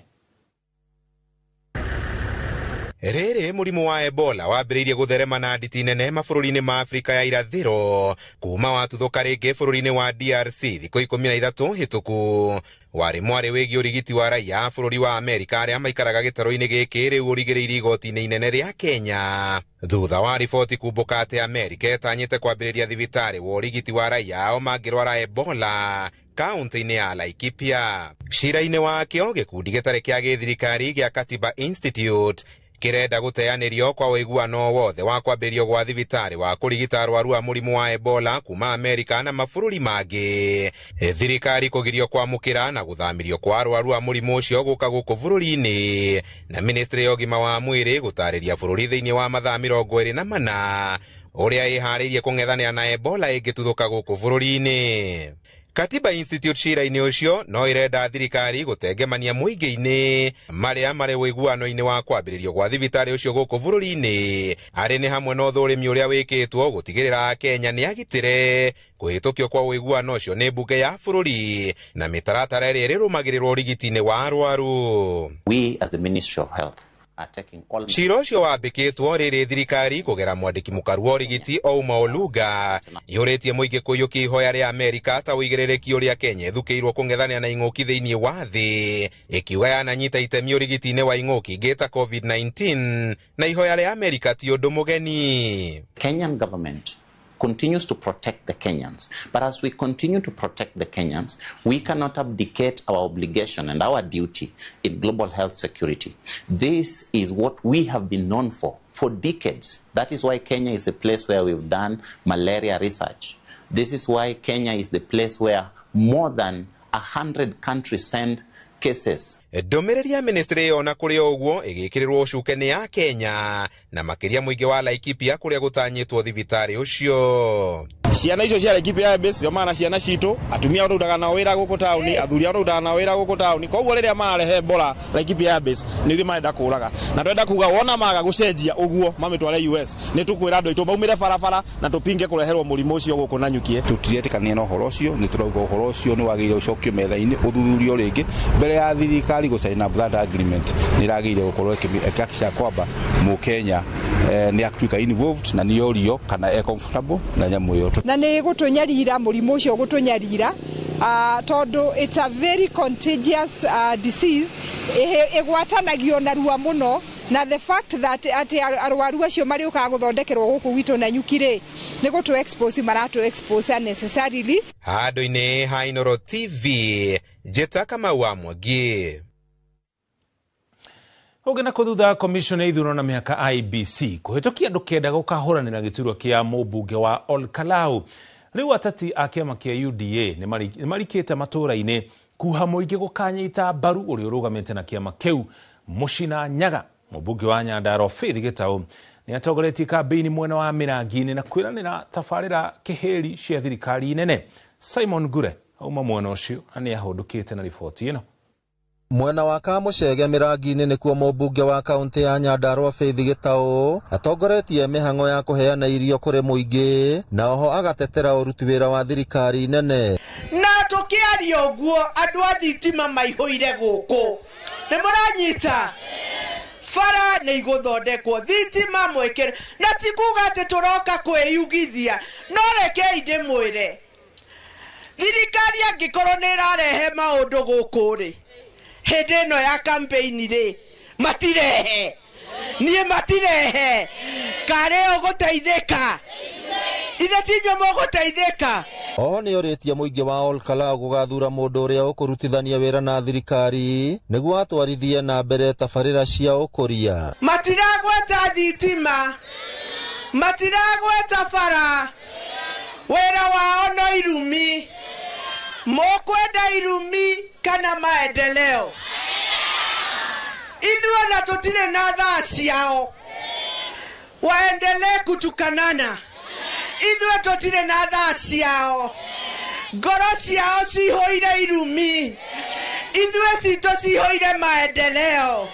Rĩrĩ mũrimũ wa Ebola wambĩrĩirie gũtherema na nditi nene mabũrũri-inĩ ma Afrika ya irathĩro kuma watuthũka rĩngĩ bũrũri-inĩ wa DRC thikũ 13 hĩtũku. Warĩ mwarĩ wĩgiĩ ũrigiti wa raia a bũrũri wa Amerika arĩa maikaraga gĩtarũ-inĩ gĩkĩ rĩu ũrigĩrĩirie igoti-inĩ inene rĩa Kenya thutha wa riboti kumbũka atĩ Amerika ĩtanyĩte kwambĩrĩria thibitarĩ wa ũrigiti wa raia ao mangĩrwara Ebola kaunti-inĩ ya Laikipia. Cira-inĩ wakĩo gĩkundi gĩtarĩ kĩa gĩthirikari gĩa Katiba Institute kĩrenda gũteanĩrio kwa ũiguano wothe wa kwambĩrĩrio gwa thibitarĩ wa kũrigita arwaru a mũrimũ wa Ebola kuma Amerika na mabũrũri mangĩ. Thirikari kũgirio kwamũkĩra na gũthamirio kwa arwaru a mũrimũ ũcio gũka gũkũ bũrũri-inĩ na ministry ya ũgima wa mwĩrĩ gũtarĩria bũrũri thĩinĩ wa mathaa 24 ũrĩa ĩharĩirie kũng'ethanĩra na Ebola ĩngĩtuthũka gũkũ bũrũri-inĩ. Katiba Institute cira-inĩ ũcio no ĩrenda thirikari gũtengemania mũingĩ-inĩ marĩa marĩ ũiguano-inĩ wa kwambĩrĩrio gwa thibitarĩ ũcio gũkũ bũrũri-inĩ arĩ nĩ hamwe na ũthũrimi ũrĩa wĩkĩtwo gũtigĩrĩra Akenya nĩ agitĩre kũhĩtũkio kwa ũiguano ũcio nĩ mbunge ya bũrũri na mĩtaratara ĩrĩa ĩrũmagĩrĩrwo ũrigiti-inĩ wa arwaru. We as the Ministry of Health Cira ũcio wambĩkĩtwo rĩrĩ thirikari kũgera mwandĩki mũkaru wa ũrigiti Ouma Oluga yũrĩtie mũingĩ kũiyũkia ihoya rĩa Amerika ta ũigĩrĩrĩki ũrĩa Kenya ĩthukĩirwo kũng'ethanĩra na ing'ũki thĩinĩ wa thĩ ĩkiuga yananyita itemi ũrigiti-inĩ wa ing'ũki ingĩ ta COVID-19 na ihoya rĩa Amerika ti ũndũ mũgeni. Kenyan government continues to protect the Kenyans. But as we continue to protect the Kenyans, we cannot abdicate our obligation and our duty in global health security. This is what we have been known for decades. That is why Kenya is a place where we've done malaria research. This is why Kenya is the place where more than 100 countries send cases. Ndũmĩrĩri ya ministry ĩyo na kũrĩ ũguo ĩgĩkĩrĩrwo ũcuke nĩ ya Kenya na makĩria mũingĩ wa Laikipia kũrĩa gũtanyĩtwo thibitarĩ ũcio. Ciana icio cia Laikipia base maana ciana citũ atumia arĩa tũrutaga nao wĩra gũkũ taũni athuri arĩa tũrutaga nao wĩra gũkũ taũni koguo rĩrĩa mararehe Ebola Laikipia base nĩ ithuĩ marenda kũraga na twenda kuga wona maga gũcenjia ũguo mamĩtware US nĩ tũkwĩra andũ aitũ maumĩre barabara na tũpinge kũreherwo mũrimũ ũcio gũkũ Nanyuki. Tũtiretĩkania na ũhoro ũcio nĩ tũrauga ũhoro ũcio nĩ wagĩrĩire ũcokio metha-inĩ ũthuthurio rĩngĩ mbere ya thirikari gũcaina that agreement nĩ ĩragĩrĩire gũkorwo ĩkĩhakikisha kwamba mũkenya nĩ atuĩka involved na nĩ orio kana e comfortable na nyamũ ĩyo. Na nĩ gũtũnyarira mũrimũ ũcio gũtũnyarira tondũ it's a very contagious disease ĩgwatanagio narua mũno na the fact that atĩ arwaru acio marĩũkaga gũthondekerwo gũkũ gwitũ Nanyuki rĩ nĩ gũtũ expose maratũ expose unnecessarily. Handũ-inĩ ha Inooro TV Njĩta Kamau wa Mwangi. Ũngĩ na kũthutha commission ya ithurano na mĩhaka IEBC kũhĩtũkia andũ kenda gũkahũranĩra gĩturwa kĩa mũmbunge wa Olkalau. Rĩu ateti a kĩama kĩa UDA nĩ marikĩte matũũra-inĩ kuha mũingĩ gũkanyita mbaru ũrĩa ũrũgamĩte na kĩama kĩu Mũcina Nyaga. Mũmbunge wa Nyandarua Faith Gĩtaũ nĩ atongoretie kambĩini mwena wa Mĩrangi-inĩ na kwĩranĩra tabarĩra kĩhĩri cia thirikari nene. Simon Ngure auma mwena ũcio na nĩ ahũndũkĩte na riboti ĩno. Mwena wa Kamũcege Mĩrangi-inĩ nĩkuo mũmbunge wa kaunti ya Nyandarua Faith Gĩtaũ atongoretie mĩhang'o ya kũheana irio kũrĩ mũingĩ na oho agatetera ũruti wĩra wa thirikari nene. Na tũkĩaria ũguo andũ a thitima maihũire gũkũ nĩ mũranyita Bara nĩ igũthondekwo, thitima mwĩkĩre, na ti kuga atĩ tũroka kwĩyugithia, no rekei ndĩmwĩre thirikari angĩkorwo nĩ ĩrarehe maũndũ gũkũ rĩ, hĩndĩ ĩno ya campaign rĩ, matirehe niĩ matirehe karĩ ũgũteithĩka ithe tinyuĩ mũgũteithĩka. Oho nĩ orĩtie mũingĩ wa Ol Kalou gũgathura mũndũ ũrĩa ũkũrutithania wĩra na thirikari nĩguo atwarithie na mbere tabarĩra cia ũkũria. Matiragweta thitima, matiragweta bara, wĩra wao no irumi. Mũkwenda irumi kana maendeleo? Ithuĩ ona tũtirĩ na thaa ciao, waendelee kutukanana. Ithuĩ tũtirĩ na thaa ciao, ngoro ciao cihũire irumi, ithuĩ citũ cihũire maendeleo.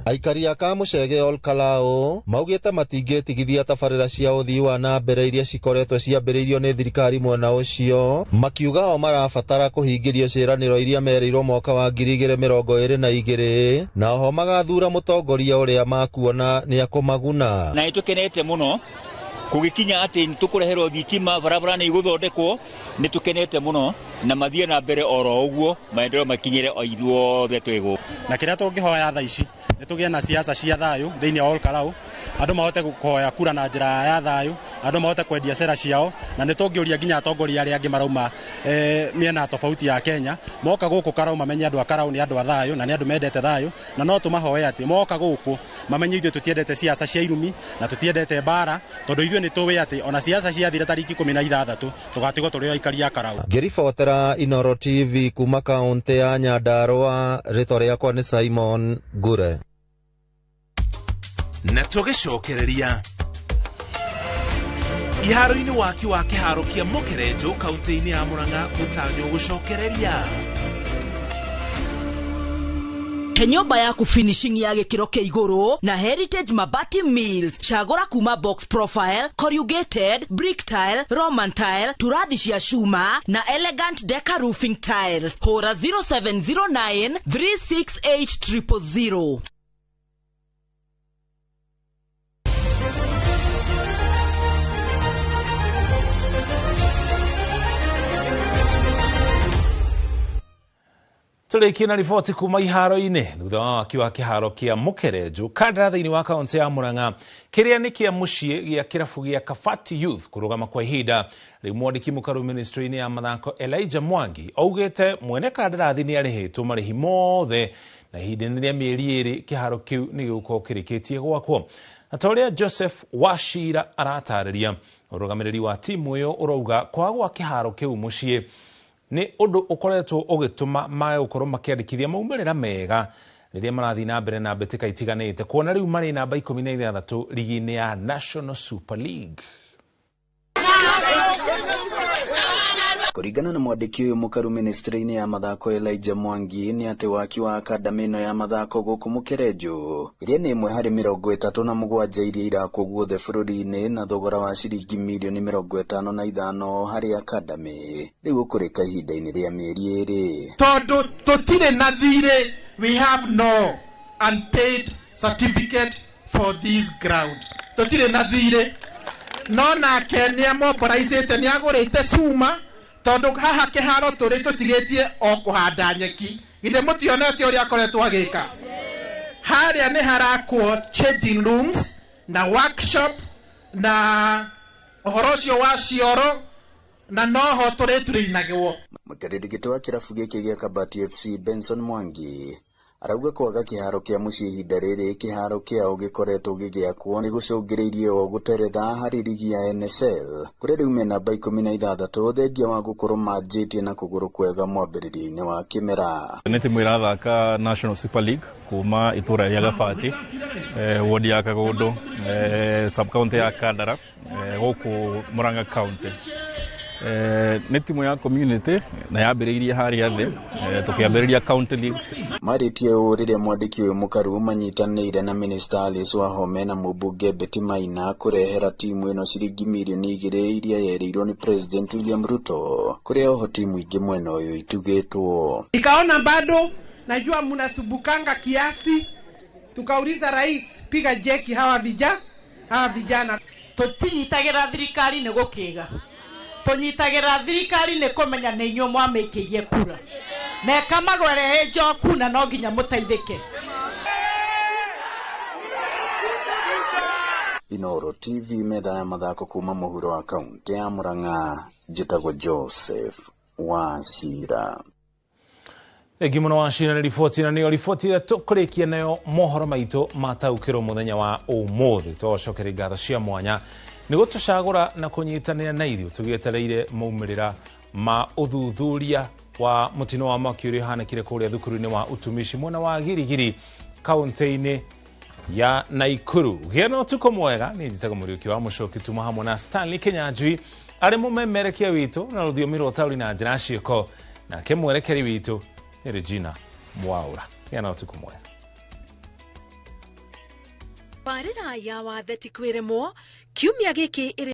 Aikari a Kamũcege Ol Kalou maugĩte matingĩtigithia tabarĩra cia ũthii wa na mbere iria cikoretwo ciambĩrĩirio nĩ thirikari mwena ũcio, makiuga o marabatara kũhingĩrio ciĩranĩro iria merĩirwo mwaka wa 2022 na oho magathura mũtongoria ũrĩa makuona nĩ akũmaguna. Na nĩtũkenete mũno kũgĩkinya atĩ nĩtũkũreherwo thitima, barabara nĩ igũthondekwo, nĩtũkenete mũno na mathiĩ na mbere oro ũguo, maendeleo makinyĩre o ithuothe twĩ gũkũ. Na kĩrĩa tũngĩhoya thaa ici nĩ tũgĩe na siasa cia thayũ thĩinĩ wa Ol Kalou, andũ mahote kũhoya kura na njĩra ya thayũ, andũ mahote kwendia cera ciao, na nĩ tũngĩũria nginya atongoria arĩa angĩ marauma mĩena tofauti ya Kenya moka gũkũ Karau mamenye andũ a Karau nĩ andũ a thayũ na nĩ andũ mendete thayũ, na no tũmahoe atĩ moka gũkũ mamenye ithuĩ tũtiendete siasa cia irumi na tũtiendete mbara, tondũ ithuĩ nĩ tũĩ atĩ ona siasa ciathira tariki 16 tũgatigwo tũrĩ aikari a Karau. Ngĩribotera Inooro TV kuma kaũntĩ ya Nyandarũa, rĩtwa rĩakwa nĩ Simon Ngure. Na tũgĩcokereria iharo-inĩ waki wa kĩharo kĩa Mũkerenjo kaũntĩ-inĩ ya Murang'a gũtanywo gũcokereria. He nyũmba yaku finishing ya gĩkĩro kĩa igũrũ na Heritage Mabati Mills. Cagũra kuma box profile, corrugated, brick tile, Roman tile, turathi cia cuma na elegant deca roofing tiles. Hũra 0709 368 000. Tũrĩkie na riboti kuma iharo-inĩ thutha wa waki wa kĩharo kĩa Mũkerenjo Kandara thĩinĩ wa kaũntĩ ya Murang'a kĩrĩa nĩ kĩa mũciĩ gĩa kĩrabu gĩa Kabati Youth kũrũgama kwa ihinda rĩu. Mwandĩki mũkaru ministry-inĩ ya mathako Elijah Mwangi augĩte mwene kandarathi nĩ arĩhĩtwo marĩhi mothe na ihinda-inĩ rĩa mĩeri 2 kĩharo kĩu nĩ gĩgũkorwo kĩrĩkĩtie gwakwo. Na ta ũrĩa Joseph Wachira aratarĩria, ũrũgamĩrĩri wa timu ĩyo ũrauga kwaga gwa kĩharo kĩu mũciĩ nĩ ũndũ ũkoretwo ũgĩtũma mage gũkorwo makĩandĩkithia maumĩrĩra mega rĩrĩa marathiĩ na mbere na mbĩtĩka itiganĩte, kuona rĩu marĩ namba 16 ligi-inĩ ya National Super League. Kũringana na mwandĩki ũyũ mũkaru ministry-inĩ ya mathako Elijah Mwangi nĩ atĩ waki wa akademi ĩno ya mathako gũkũ Mũkerenjo ĩrĩa nĩ ĩmwe harĩ 37 iria irakwo guothe bũrũri-inĩ na thogora wa ciringi mirioni 55 harĩ akademi rĩu ũkũrĩka ihinda-inĩ rĩa mĩeri 2. Tondũ tũtirĩ na thirĩ, we have no unpaid certificate for this ground. Tũtirĩ na thirĩ, no nake nĩ amoboraicĩte, nĩ agũrĩte cuma tondũ haha kĩharo tũrĩ tũtigĩtie o kũhanda nyeki. Githĩ mũtionete ũrĩa akoretwo agĩka? Harĩa nĩ harakwo changing rooms na workshop na ũhoro ũcio wa cioro na noho tũrĩturĩinagwo. Mũikarĩri gĩtĩ wa kĩrabu gĩkĩ gĩa Kabati FC Benson Mwangi arauga kwaga kĩharo kĩa mũciĩ ihinda rĩrĩ kĩharo kĩao gĩkoretwo gĩgĩakwo nĩ gũcũngĩrĩirie o gũteretha harĩ ligi ya NSL kũrĩa rĩu me namba 16 thengia wa gũkorwo manjĩtie na kũgũrũ kwega mwambĩrĩrio-inĩ wa kĩmera. Nĩ timu ĩrathaka National Super League kuma itũra rĩa Gabati, wodi ya Kagondo, sub county ya Kandara, gũkũ Murang'a County. Nĩ timu ya community na yambĩrĩirie harĩa thĩ, tũkĩambĩrĩria county league. Marĩtie ũũ rĩrĩa mwandĩki ũyũ mũkaru manyitanĩire na Minister Alice Wahome na mũmbunge Betty Maina kũrehera timu ĩno ciringi mirioni 2 iria yerĩirwo nĩ President William Ruto kũrĩa oho timu ingĩ mwena ũyũ itugĩtwo. Nikaona bado najua mnasubukanga kiasi, Tukauliza rais, piga jeki hawa vijana. Tutinyitagĩra thirikari nĩ gũkĩga, tũnyitagĩra thirikari nĩ kũmenya nĩ inyuĩ mwamĩkĩirie kura na ĩkamagwere njoku na no nginya mũteithĩke. Inoro TV metha ya mathako kuma mũhuro wa kaunti ya Murang'a, njĩtagwo Joseph Wachira. Thengi mũno Wachira nĩ riboti, na nĩyo riboti ĩrĩa tũkũrĩkia nayo mohoro maitũ mataũkĩrwo mũthenya wa ũmũthĩ. Tũgacokeria ngatho cia mwanya nĩ gũtũcagũra na kũnyitanĩra na ithuĩ tũgĩetereire maumĩrĩra ma ũthuthuria wa mũtino wa mwaki ũrĩa ũhanĩkire kũrĩa thukuru-inĩ wa utumishi mwena wa Girigiri kaunti-inĩ ya Naikuru. Gĩa na ũtukũ mwega. Niĩ njĩtagwo Mũriũki wa Mũcoki, tuma hamwe na Stanley Kinyanjui arĩ mũmemerekia witũ na rũthiomi rwa ũtaũri na njĩra ciĩko, nake mwerekeri witũ nĩ Regina Mwaura. Gĩa na ũtukũ mwega. Barĩra ya wathe ti kwĩremwo kiumia gĩkĩ ĩrĩ